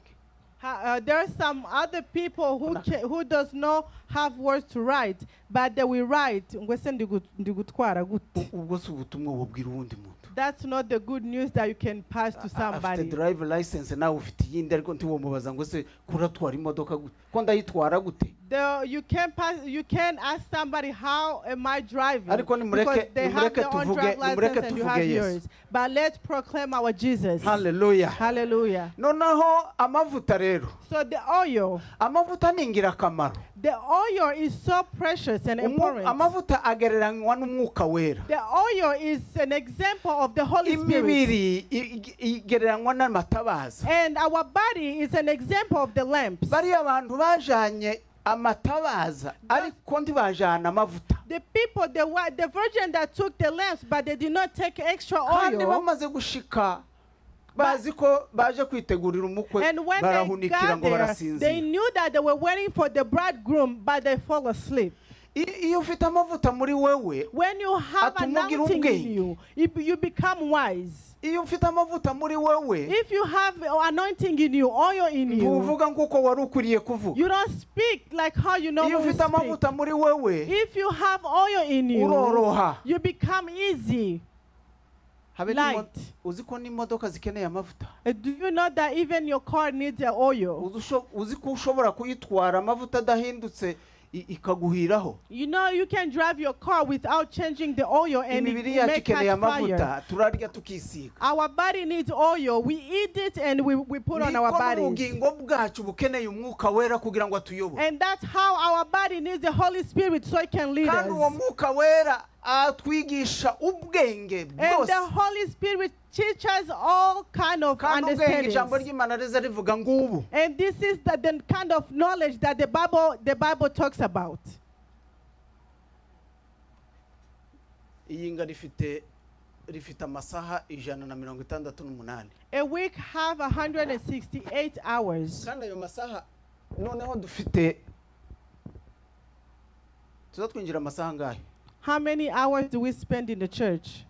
There are some other people who does not have words to write, but they will write, "Ngwese ndigutwara gute?" Ubwo si ubutumwa bubwira uwundi muntu. That's not the good news that you can pass to Afite somebody. Drive license, nawe ufite iyindi, ariko ntiwomubaza ngo se kuratwara imodoka gute, ko ndayitwara gute? You can pass. You can ask somebody, "How am I driving?" Ariko Because they have nimureke their own drive nimureke license and you tuvuge have Yesu. Yours. But let's proclaim our Jesus. Haleluya. Hallelujah. Noneho amavuta rero, So the oil, amavuta ni ingirakamaro. The oil is so precious and important. Amavuta agereranywa n'Umwuka Wera. The oil is an example of the Holy Spirit. Imibiri igereranywa n'amatabaza. And our body is an example of the lamps. Bariya bantu bajanye amatabaza ariko ntibajana amavuta. The people, the virgin that took the lamps, but they did not take extra Kandi oil. Bamaze gushika bazi ko baje kwitegurira umukwe, And when they barahunikira got ngo there, they barasinzira. Knew that they were waiting for the bridegroom, but they fall asleep. Iyo ufite amavuta muri wewe, When you have atuma ugira anointing in ubwenge. you, you become wise. Iyo ufite amavuta muri wewe, If you have anointing in you, oil in you, ntuvuga nk'uko wari ukwiriye kuvuga. You don't speak like how you Iyo normally ufite speak. amavuta muri wewe, If you have oil in you, uroroha. You become easy. Habe n'imo- Light. Uzi ko n'imodoka zikeneye amavuta? Do you know that even your car needs the oil? Uzi ko ushobora kuyitwara amavuta adahindutse ikaguhiraho? You know you can drive your car without changing the oil and it Imibiri will yacu make ikeneye catch fire. amavuta, turarya tukisiga. Our body needs oil. We eat it and we put on our Niko bodies. n'ubugingo bwacu bukeneye Umwuka Wera kugira ngo atuyobore. And that's how our body needs the Holy Spirit so it can lead Kandi uwo us. Mwuka Wera atwigisha ubwenge And bwose. the Holy Spirit teaches all kind of Kandi ubwenge ijambo understandings. ry'Imana riza rivuga ngubu. And this is the kind of knowledge that the Bible talks about. Iyi nga rifite amasaha 168. A week have 168 hours. Kandi ayo masaha noneho dufite tuza twinjira amasaha angahe? How many hours do we spend in the church?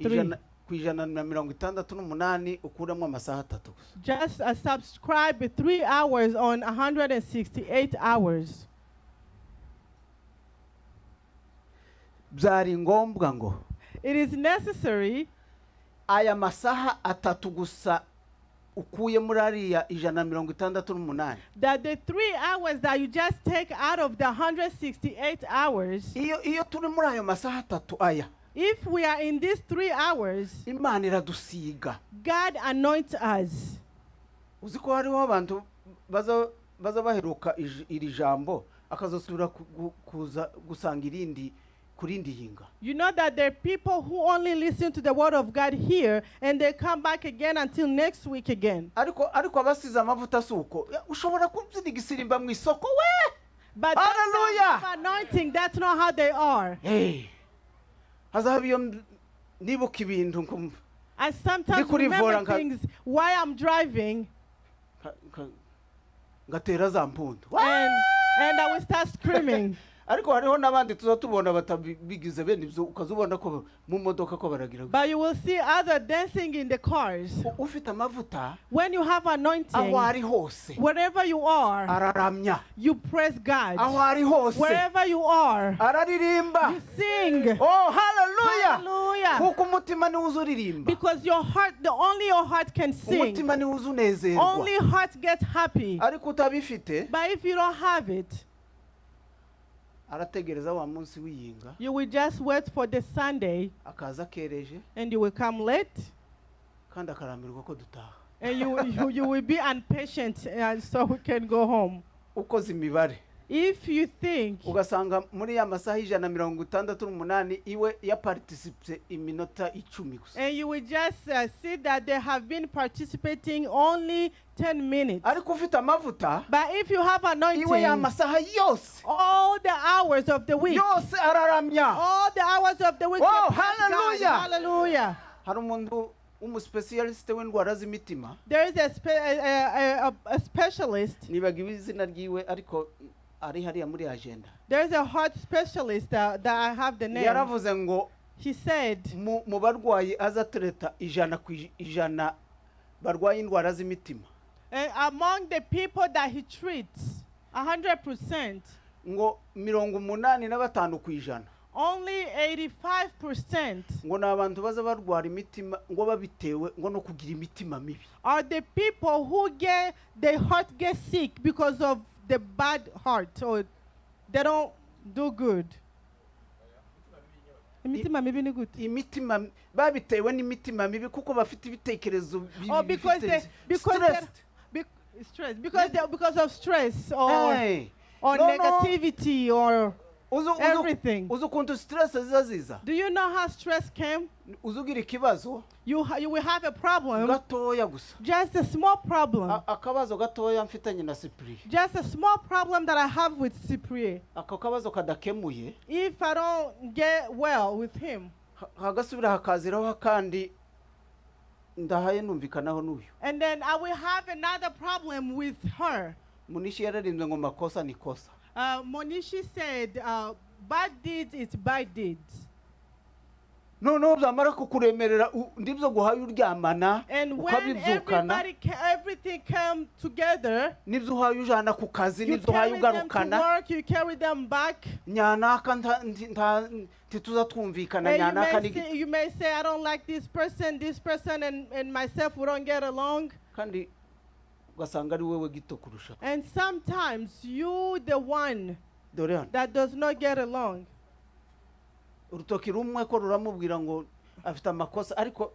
Three. Ijana ku 168 ukuramo amasaha 3 gusa. Just subscribe 3 hours on 168 hours. Byari ngombwa ngo It is necessary aya masaha 3 gusa ukuye muri ariya 168, that the 3 hours that you just take out of the 168 hours, iyo turi muri ayo masaha 3 aya, if we are in these 3 hours, Imana iradusiga. God anoints us. Uzi ko hariho abantu baza baheruka iri jambo akazosubira kuza gusanga irindi ku rindi yinga. You know that there are people who only listen to the word of God here and they come back again until next week again. Ariko abasize amavuta si uko ushobora kubyina igisirimba mu isoko we. But those that Hallelujah. Have anointing, that's not how they are. Hey, hazaba iyo nibuka ibintu nkumva I sometimes Ndi kuri remember volant things while I'm driving ngatera za mpundu and I will start screaming. Ariko hariho n'abandi tuza tubona batabigize bene ibyo ukaza ubona ko mu modoka ko baragira gutya. But you will see other dancing in the cars. Ufite amavuta, When you have anointing, aho ari hose wherever you are, araramya. You praise God. Aho ari hose Wherever you are, araririmba. You sing. Oh, haleluya! Hallelujah. Kuko umutima niwo uza uririmba. Because your heart, the only your heart can sing. Umutima niwo uza unezerwa. Only heart gets happy. Ariko utabifite, But if you don't have it, arategereza wa munsi w'iyinga, you will just wait for the Sunday akaza akereje and you will come late kandi akarambirwa ko dutaha. And you will be impatient and so we can go home. Ukoze imibare, If you think ugasanga muri ya masaha 168 iwe yaparticipye iminota 10 gusa. And you will just see that they have been participating only 10 minutes. Ariko ufite amavuta, But if you have anointing, iwe ya masaha yose all the hours of the week, yose araramya. All the hours of the week, Oh, you praise God. Hallelujah. Hallelujah. Hari umuntu w'umuspecialiste w'indwara z'imitima. There is a specialist. Nibagiwe izina ryiwe ariko ari hariya muri agenda. There is a heart specialist that I have the name. Yaravuze ngo He said mu barwayi aza tureta 100% barwaye indwara z'imitima, among the people that he treats, 100%, ngo 85%, only 85% ngo ni abantu baza barwara imitima ngo babitewe ngo no kugira imitima mibi. Are the people who get their heart get sick because of the bad heart or they don't do good. Imitima mibi ni gute? Imitima babitewe n'imitima mibi kuko bafite ibitekerezo bibi, Oh, because bifite they because they stressed. Stress because of stress or Hey. or No. negativity or everything. Uzi ukuntu stress ziza ziza? Do you know how stress came? Uzi ugira ikibazo You will have a problem, gatoya gusa, just a small problem, akabazo gatoya mfitanye na Cyprien, just a small problem that I have with Cyprien. Ako kabazo kadakemuye, If I don't get well with him, hagasubira hakaziraho akandi ndahaye numvikanaho n'uyu. And then I will have another problem with her. Munishi yararimbye ngo makosa ni kosa. Monishi said, Bad deeds is bad deeds. Noneho byamara kukuremerera ndibyo guhaye uryamana And when ukabibyukana everybody, everything come together, nibyo uhaye ujana ku kazi you nibyo uhaye carry them to ugarukana work, you carry them back. Nyanaka ntituza twumvikana And you nyanaka may, ni say, you may say, "I don't like this person, and myself, we don't get along." Kandi ugasanga ari wowe gito kurusha. And sometimes you, the one Dore hano that does not get along. Urutoki rumwe ko ruramubwira ngo afite amakosa ariko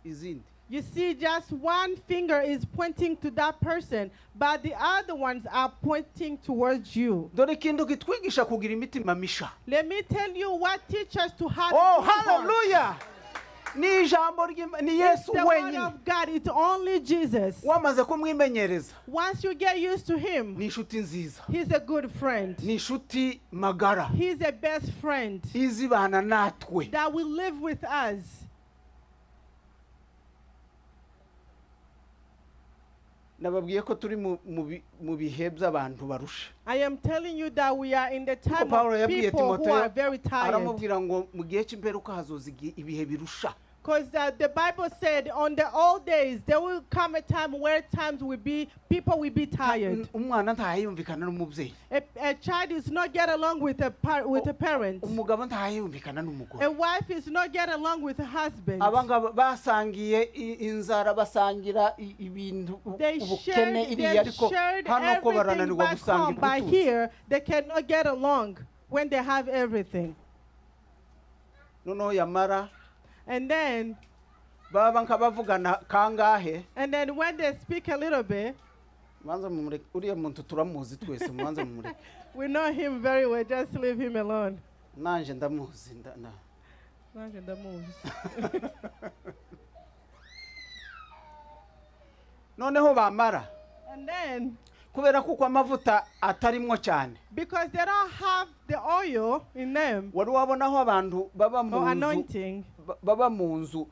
izindi You see, just one finger is pointing to that person, but the other ones are pointing towards you. Dore ikintu kitwigisha kugira imitima misha. Let me tell you what teaches us to have Oh good heart. Haleluya ni ijambo ni It's Yesu the word wenyine. of God. It's only Jesus. Wamaze kumwimenyereza Once you get used to him, ni inshuti nziza. He's a good friend. Ni inshuti magara. He's a best friend Izibana natwe. That will live with us. Nababwiye ko turi mu bihe by'abantu barusha. I am telling you that we are in the Kuko time Pawulo of yabwiye people who Timoteyo are very tired. aramubwira ngo mu gihe cy'imperuka hazoza ibihe birusha. Because the Bible said on the old days, there will come a time where times will be, people will be tired. Umwana ntahayumvikana n'umubyeyi. A child is not get along with a parent. Umugabo ntahayumvikana n'umugore. A wife is not get along with a husband. Aba ngaba basangiye inzara basangira ibintu They ubukene shared, iriya they ariko shared hano ko everything barananirwa back gusangira home, but ubutunzi. here they cannot get along when they have everything. Noneho yamara And then, baba nk'abavugana kangahe and then when they speak a little bit, manza mumureke uriya muntu turamuzi twese mubanza mumureke. We know him very well. Just leave him alone. Nanje ndamuzi Nanjye ndamuzi. Noneho bamara And then, kubera kuko amavuta atarimwo cyane because they don't have the oil in them wari wabona aho abantu baba mu or nzu anointing, baba mu nzu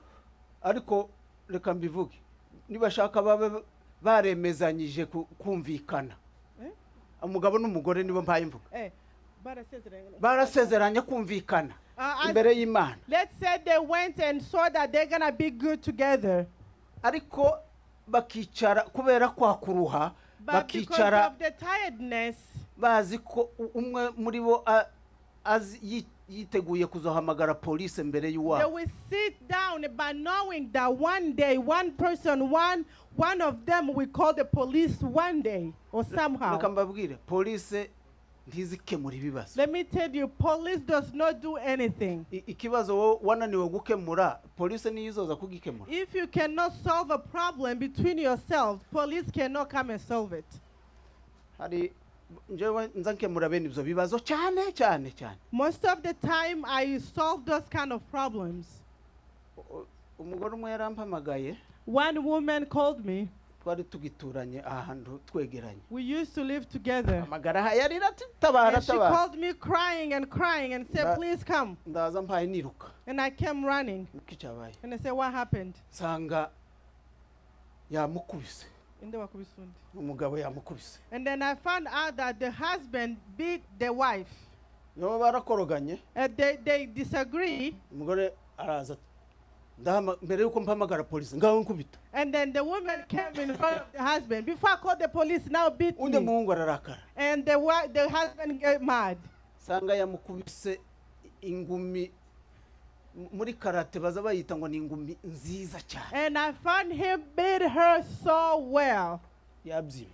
ariko reka mbivuge nibashaka babe baremezanyije kumvikana. Eh? Umugabo n'umugore nibo mpaye mvuga. Eh, barasezeranye. Barasezeranye kumvikana imbere y'Imana. Let's say they went and saw that they're gonna be good together. Ariko bakicara kubera kwakuruha But because bakicara of the tiredness, bazi ko umwe muri bo azi yiteguye kuzohamagara polisi mbere they y'uwabo. Will sit down by knowing that one day, one person, one of them will call the police one day or somehow. Reka mbabwire polisi ntizikemura ibibazo. Let me tell you, police does not do anything. Ikibazo wowe wananiwe gukemura polisi niyo izoza kugikemura. If you cannot solve a problem between yourselves, police cannot come and solve it. Hari njyewe nza nkemura bene ibyo bibazo cyane cyane cyane. Most of the time, I solve those kind of problems. Umugore umwe yarampamagaye. One woman called me. Twari tugituranye ahantu twegeranye. We used to live together. Amagara yarira ati tabara And she tabara. Called me crying and crying and said, "Please come." Ndaza mpaye niruka. And I came running. Niko cyabaye. And I said, "What happened?" Nsanga yamukubise. Inde wakubise undi. Umugabo yamukubise. And then I found out that the husband beat the wife. Nabo barakoroganye. They disagree. Umugore araza ati, mbere yuko mpamagara polisi ngaho nkubita. And then the woman came in front of the husband. "Before I call the police, now beat Undi me." muhungu ararakara. And the husband get mad. Nsanga yamukubise ingumi muri karate baza bayita ngo ni ingumi nziza cyane. And I found him beat her so well. Yabyimbye.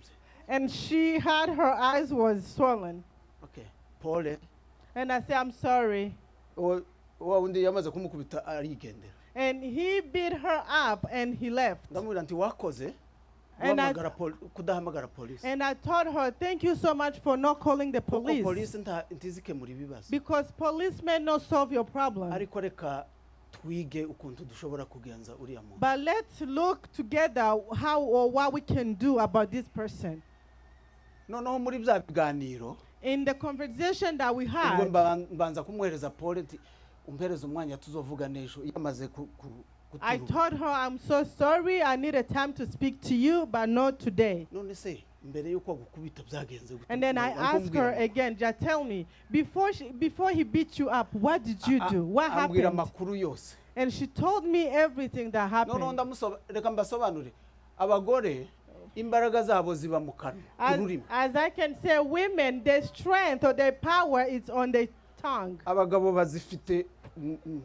And she had her eyes was swollen. Okay pole. And I said, "I'm sorry." Wa wundi yamaze kumukubita arigendera. And he beat her up and he left. Ndamubwira nti wakoze And I, guhamagara kudahamagara polisi and I told her, "Thank you so much for not calling the kuko police." polisi ntizikemura ibibazo. Because police may not solve your problem. Ariko reka twige ukuntu dushobora kugenza uriya muntu. But let's look together how or what we can do about this person. Noneho muri bya biganiro In the conversation that we ubwo had, mbanza kumuhereza pole nti umpereze umwanya tuzovuga n'ejo yamaze I guturuka. Told her, "I'm so sorry, I need a time to speak to you, but not today." None se Mbere y'uko agukubita byagenze gute? And then I Wari asked kumbwira her amakuru. Again, just tell me, before he beat you up, what did you do? What Ambwira happened? Amakuru yose. And she told me everything that Noneho happened. Reka mbasobanure, abagore imbaraga zabo ziba mu kanwa, ku As, rurimi. as I can say, women, their strength or their power is on their tongue. Abagabo bazifite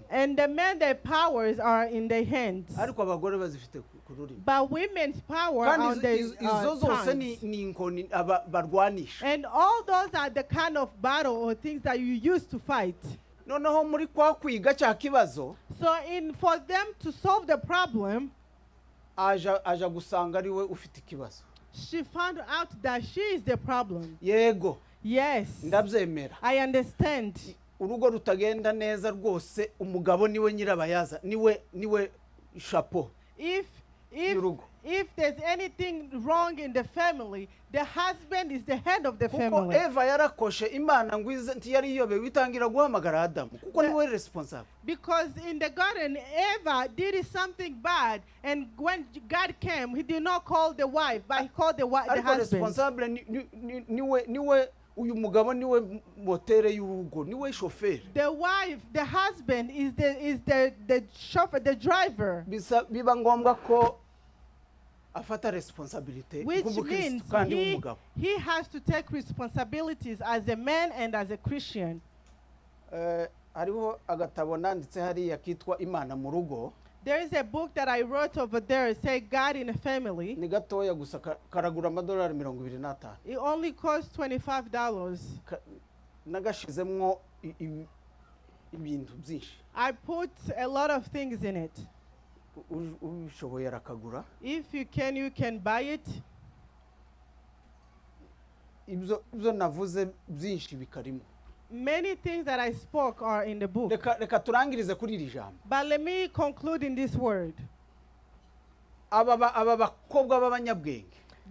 And the men, their powers are in their hands. Ariko abagore bazifite ku rurimi. But women's power Kandi are on izo- their izo zose ni tongues. Ni inkoni barwanisha. And all those are the kind of battle or things that you use to fight. Noneho muri kwa kwiga cya kibazo, So in for them to solve the problem, aja gusanga ari we ufite ikibazo. She found out that she is the problem. Yego. Yes. Ndabyemera. I understand. Urugo rutagenda neza rwose, umugabo niwe nyirabayaza, niwe chapeau If y'urugo. If there's anything wrong in the family, the husband is the head of the Kuko family. Eva yarakoshe, Imana ngo ize ntiyari iyobewe, itangira guhamagara Adamu kuko niwe responsable. Because in the garden, Eva did something bad, and when God came, He did not call the wife, but He called the Ariko husband. Responsable niwe uyu mugabo, niwe moteur y'urugo, niwe shoferi. The wife, the husband is the chauffeur, the driver, Biba ngombwa ko afata responsabilité which nk'umukristo means kandi w'umugabo. he has to take responsibilities as a man and as a Christian. Hariho agatabo nanditse hariya kitwa Imana mu rugo. There is a book that I wrote over there, say God in a Family. Ni gatoya gusa, karagura amadolari 25. It only costs $25. Nagashizemwo ibintu byinshi. I put a lot of things in it. Ubishoboye arakagura. If you can, you can buy it. Ibyo navuze byinshi bikarimo. Many things that I spoke are in the book. Reka turangirize kuri iri jambo. But let me conclude in this word. Aba bakobwa b'abanyabwenge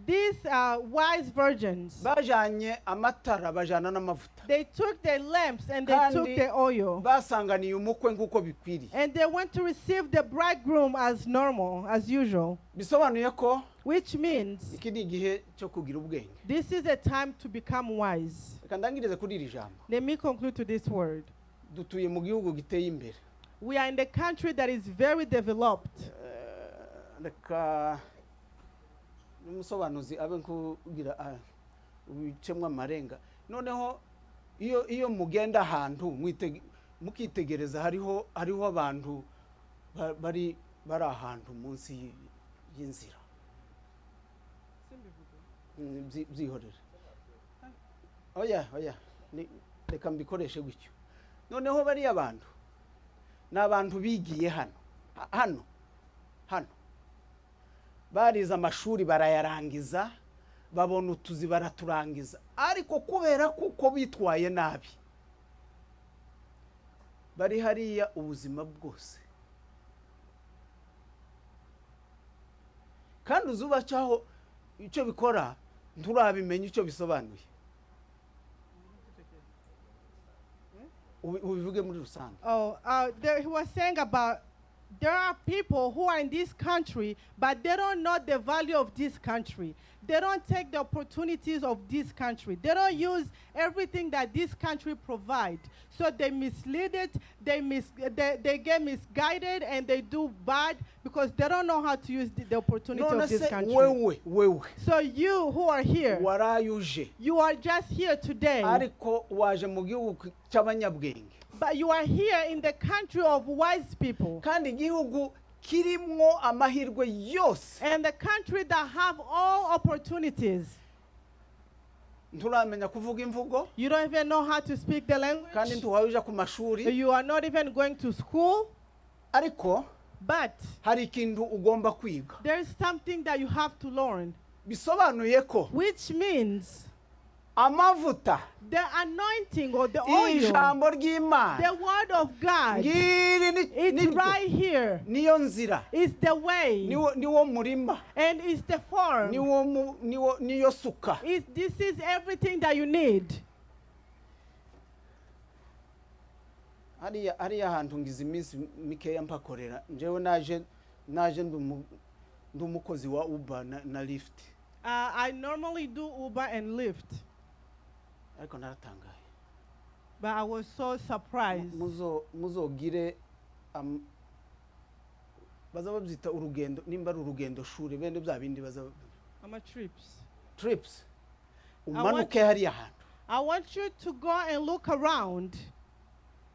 These wise virgins, bajanye amatara, bajana n'amavuta. They took their lamps and they took Kandi their oil. Basanganiye umukwe nk'uko bikwiriye. And they went to receive the bridegroom as normal, as usual. Bisobanuye ko Which means iki ni igihe cyo kugira ubwenge. This is a time to become wise. Reka ndangirize kuri iri jambo. Let me conclude to this word. Dutuye mu gihugu giteye imbere. We are in the country that is very developed. Reka n'umusobanuzi abe nkugira ubicemwo amarenga. Noneho iyo mugenda ahantu mukitegereza, hariho abantu bari ahantu munsi y'inzira. Byihorere, oya, reka mbikoreshe gutyo. Noneho bariya bantu ni abantu bigiye hano hano, barize amashuri barayarangiza, babona utuzi baraturangiza, ariko kubera kuko bitwaye nabi bari hariya ubuzima bwose. Kandi uzubacaho icyo bikora nturabimenya icyo bisobanuye. Ubivuge muri rusange. Oh, there, he was saying about there are people who are in this country, but they don't know the value of this country. They don't take the opportunities of this country. They don't use everything that this country provides. So they mislead it, they get misguided, and they do bad because they don't know how to use the opportunity None of this se country. Wewe So you who are here, warayuje, you are just here today, ariko waje mu gihugu cy'abanyabwenge. But you are here in the country of wise people. Kandi igihugu kirimwo amahirwe yose. And the country that have all opportunities. Nturamenya kuvuga imvugo. You don't even know how to speak the language. Kandi ntuhawe uja ku mashuri. You are not even going to school. Ariko But hari ikintu ugomba kwiga. There is something that you have to learn. Bisobanuye ko Which means amavuta, the anointing or the oil, ijambo ry'Imana the word of God, ngiri it's niryo. Right here. Niyo nzira. It's the way. Niwo murima. And it's the farm. Niyo suka. This is everything that you need. Hariya hantu ngize iminsi mikeya mpakorera. Njyewe naje ndi umukozi wa Uber na Lyft. I normally do Uber and Lyft, Ariko naratangaye. But I was so surprised. Muzo muzogire baza babyita urugendo nimba ari urugendo shuri bene bya bindi baza I'm a trips. Trips umanuke hariya hantu. I want you to go and look around.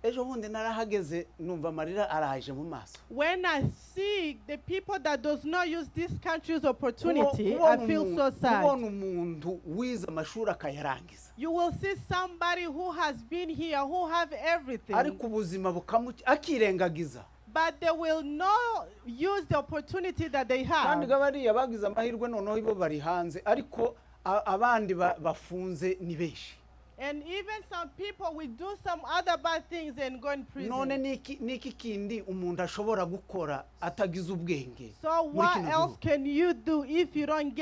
Ejo bundi narahageze numva amarira araje mu maso. When I see the people that does not use this country's opportunity, Kubona I feel so sad. Kubona umuntu wize amashuri akayarangiza You will see somebody who has been here, who have everything, ariko ubuzima bukamu akirengagiza but they will not use the opportunity that they kandi have. bariya bagize amahirwe noneho bo bari hanze ariko abandi bafunze ni benshi. And even some people will do some other bad things and go in prison. None niki niki kindi umuntu ashobora gukora atagize ubwenge So muri what kino else gihugu? Can you do if you don't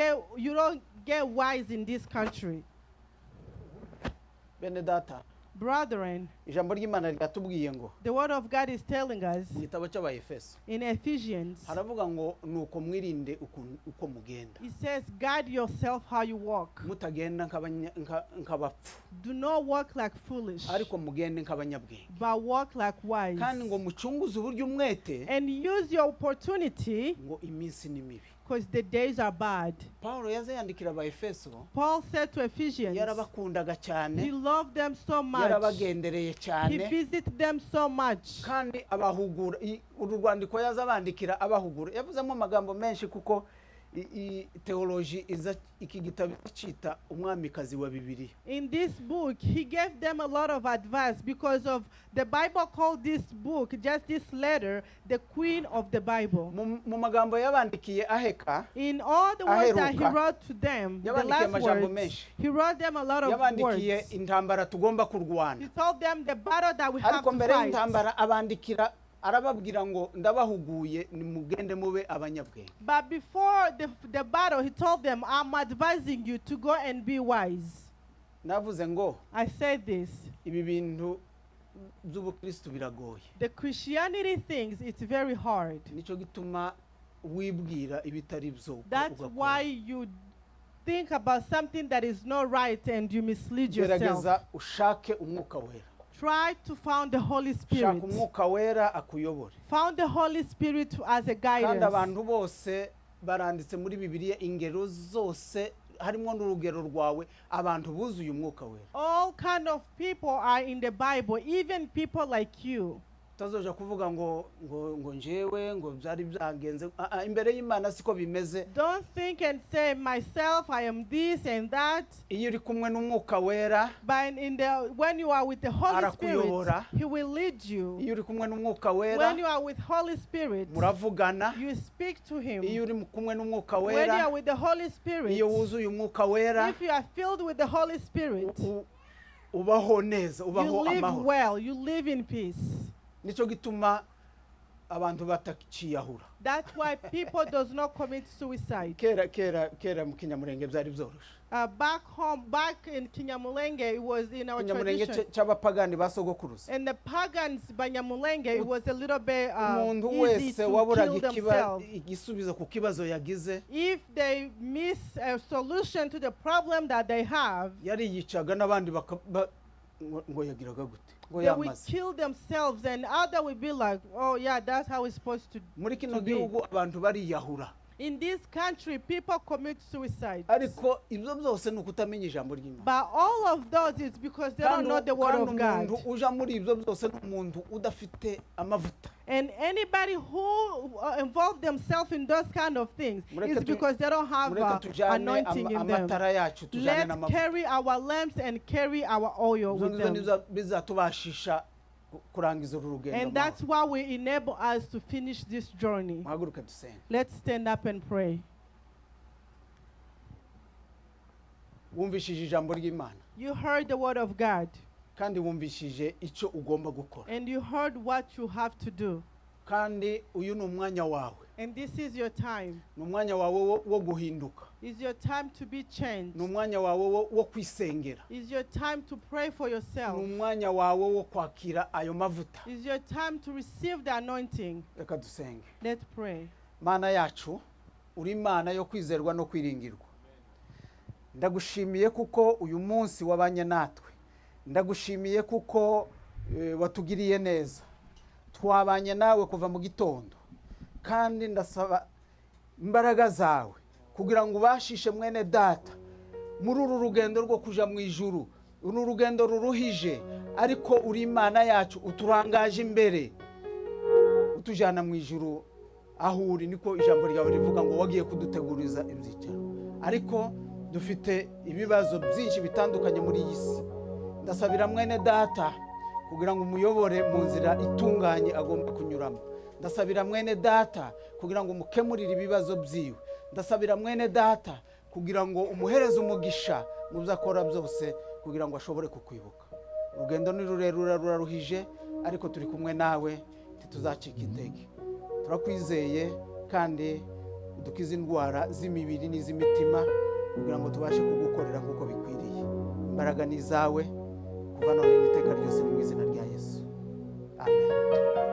get wise in this country? Bene data, Brethren, ijambo ry'Imana riratubwiye ngo the word of God is telling us mu gitabo cy'Abayefeso in Ephesians, haravuga ngo nuko mwirinde uko mugenda it says, "Guide yourself how you walk. Mutagenda nk'abapfu Do not walk like foolish, ariko mugende nk'abanyabwenge but walk like wise. Kandi ngo mucunguze uburyo umwete And use your opportunity ngo iminsi ni mibi." because the days are bad." Pawulo yaze yandikira Abayefeso Paul said to Ephesians, yarabakundaga cyane he loved them so much. yarabagendereye He cyane visited them so much. Kandi abahugura uru rwandiko yaza abandikira abahugura yavuzemo amagambo menshi kuko teoloji iza iki gitabo cyita umwamikazi wa Bibiliya. In this book, he gave them a lot of advice because of the Bible called this book, just this letter, the Queen of the Bible. Mu magambo yabandikiye aheka In all the words that he aheruka, wrote to them, the yabandikiye last amajambo words, menshi. He wrote them a lot of Yabandikiye words. Intambara tugomba kurwana He told them the battle that we have ariko to mbere fight. y'intambara abandikira arababwira ngo ndabahuguye nimugende mube abanyabwenge. But before the battle, he told them, "I'm advising you to go and be wise." Navuze ngo I said this. Ibi bintu by'ubukristu biragoye. The Christianity things, it's very hard. Nicyo gituma wibwira ibitari byo That's ugakora. Why you think about something that is not right and you mislead yourself. Gerageza ushake umwuka wera. Try to find the Holy Shaka Spirit. Umwuka wera akuyobore. Found the Holy Spirit as a Kandi guidance. Abantu bose baranditse muri Bibiliya ingero zose harimo n'urugero rwawe abantu buzuye umwuka wera. All kind of people are in the Bible, even people like you. Utazoja kuvuga ngo ngo ngo njyewe ngo byari byagenze. Ah, ah, imbere y'Imana siko bimeze. Don't think and say, "Myself, I am this and that." Iyo uri kumwe n'umwuka wera But in the when you are with the Holy Spirit, arakuyobora. He will lead you. Iyo uri kumwe n'umwuka wera When you are with Holy Spirit, muravugana. You speak to Him. Iyo uri kumwe n'umwuka When you wera are with the Holy Spirit, iyo wuzuye umwuka wera if you are filled with the Holy Spirit, ubaho neza you ubaho live amahoro. Well, you live in peace. Nicyo gituma abantu batakiyahura. That's why people does not commit suicide. Kera kera kera mu Kinyamurenge byari byoroshe. Back home, back in Kinyamulenge, it was in our Kinyamurenge tradition. Cy'abapagani ba sogokuruza. And the pagans, Banyamulenge, it was a little bit Umuntu easy wese to waburaga kill themselves. Igisubizo ku kibazo yagize If they miss a solution to the problem that they have, yariyicaga n'abandi ngo yagiraga gute ngo they will yamaze. Kill themselves, and other will be like, "Oh yeah, that's how it's supposed to, Muri kino to be." gihugu abantu bariyahura. In this country, people commit suicide. Ariko ibyo byose ni ukutamenya ijambo ry'Imana. But all of those is because they don't Kandi know the word kandi of God. umuntu uja muri ibyo byose ni umuntu udafite amavuta. And anybody who involve themselves in those kind of things Mureke is because they don't have mureke tujyane anointing in them. Amatara yacu tujyane Let's n'amavuta. Carry our lamps and carry our oil Ibyo with ngibyo them. nibyo bizatubashisha kurangiza uru rugendo And amahoro. that's why we enable us to finish this journey. Muhaguruke dusenge. Let's stand up and pray. Wumvishije ijambo ry'Imana You heard the word of God kandi wumvishije icyo ugomba gukora and you heard what you have to do. Kandi uyu ni umwanya wawe. And this is your time. Ni umwanya wawe wo guhinduka. It's your time to be changed. Ni umwanya wawe wo kwisengera. It's your time to pray for Ni yourself. Umwanya wawe wo kwakira ayo mavuta. It's your time to receive the anointing. Reka dusenge. Let's pray. Mana yacu uri Imana yo kwizerwa no kwiringirwa. Ndagushimiye kuko uyu munsi wabanye natwe. Ndagushimiye kuko watugiriye neza. Twabanye nawe kuva mu gitondo, kandi ndasaba imbaraga zawe kugira ngo ubashishe mwene data muri uru rugendo rwo kuja mu ijuru. Uru rugendo ruruhije, ariko uri Imana yacu, uturangaje imbere, utujyana mu ijuru aho uri. Niko ijambo ryawe rivuga ngo wagiye kuduteguriza ibyicaro, ariko dufite ibibazo byinshi bitandukanye muri iyi si. Ndasabira mwene data kugira ngo umuyobore mu nzira itunganye agomba kunyuramo. Ndasabira mwene data kugira ngo umukemurire ibibazo byiwe. Ndasabira mwene data kugira ngo umuhereze umugisha mu byo akora byose, kugira ngo ashobore kukwibuka. Urugendo ni rurerure, ruraruhije, ariko turi kumwe nawe, ntituzacika intege. Turakwizeye, kandi udukize indwara z'imibiri n'iz'imitima kugira ngo tubashe kugukorera nk'uko bikwiriye. Imbaraga ni izawe kuva none n'iteka ryose, mu izina rya Yesu, amen.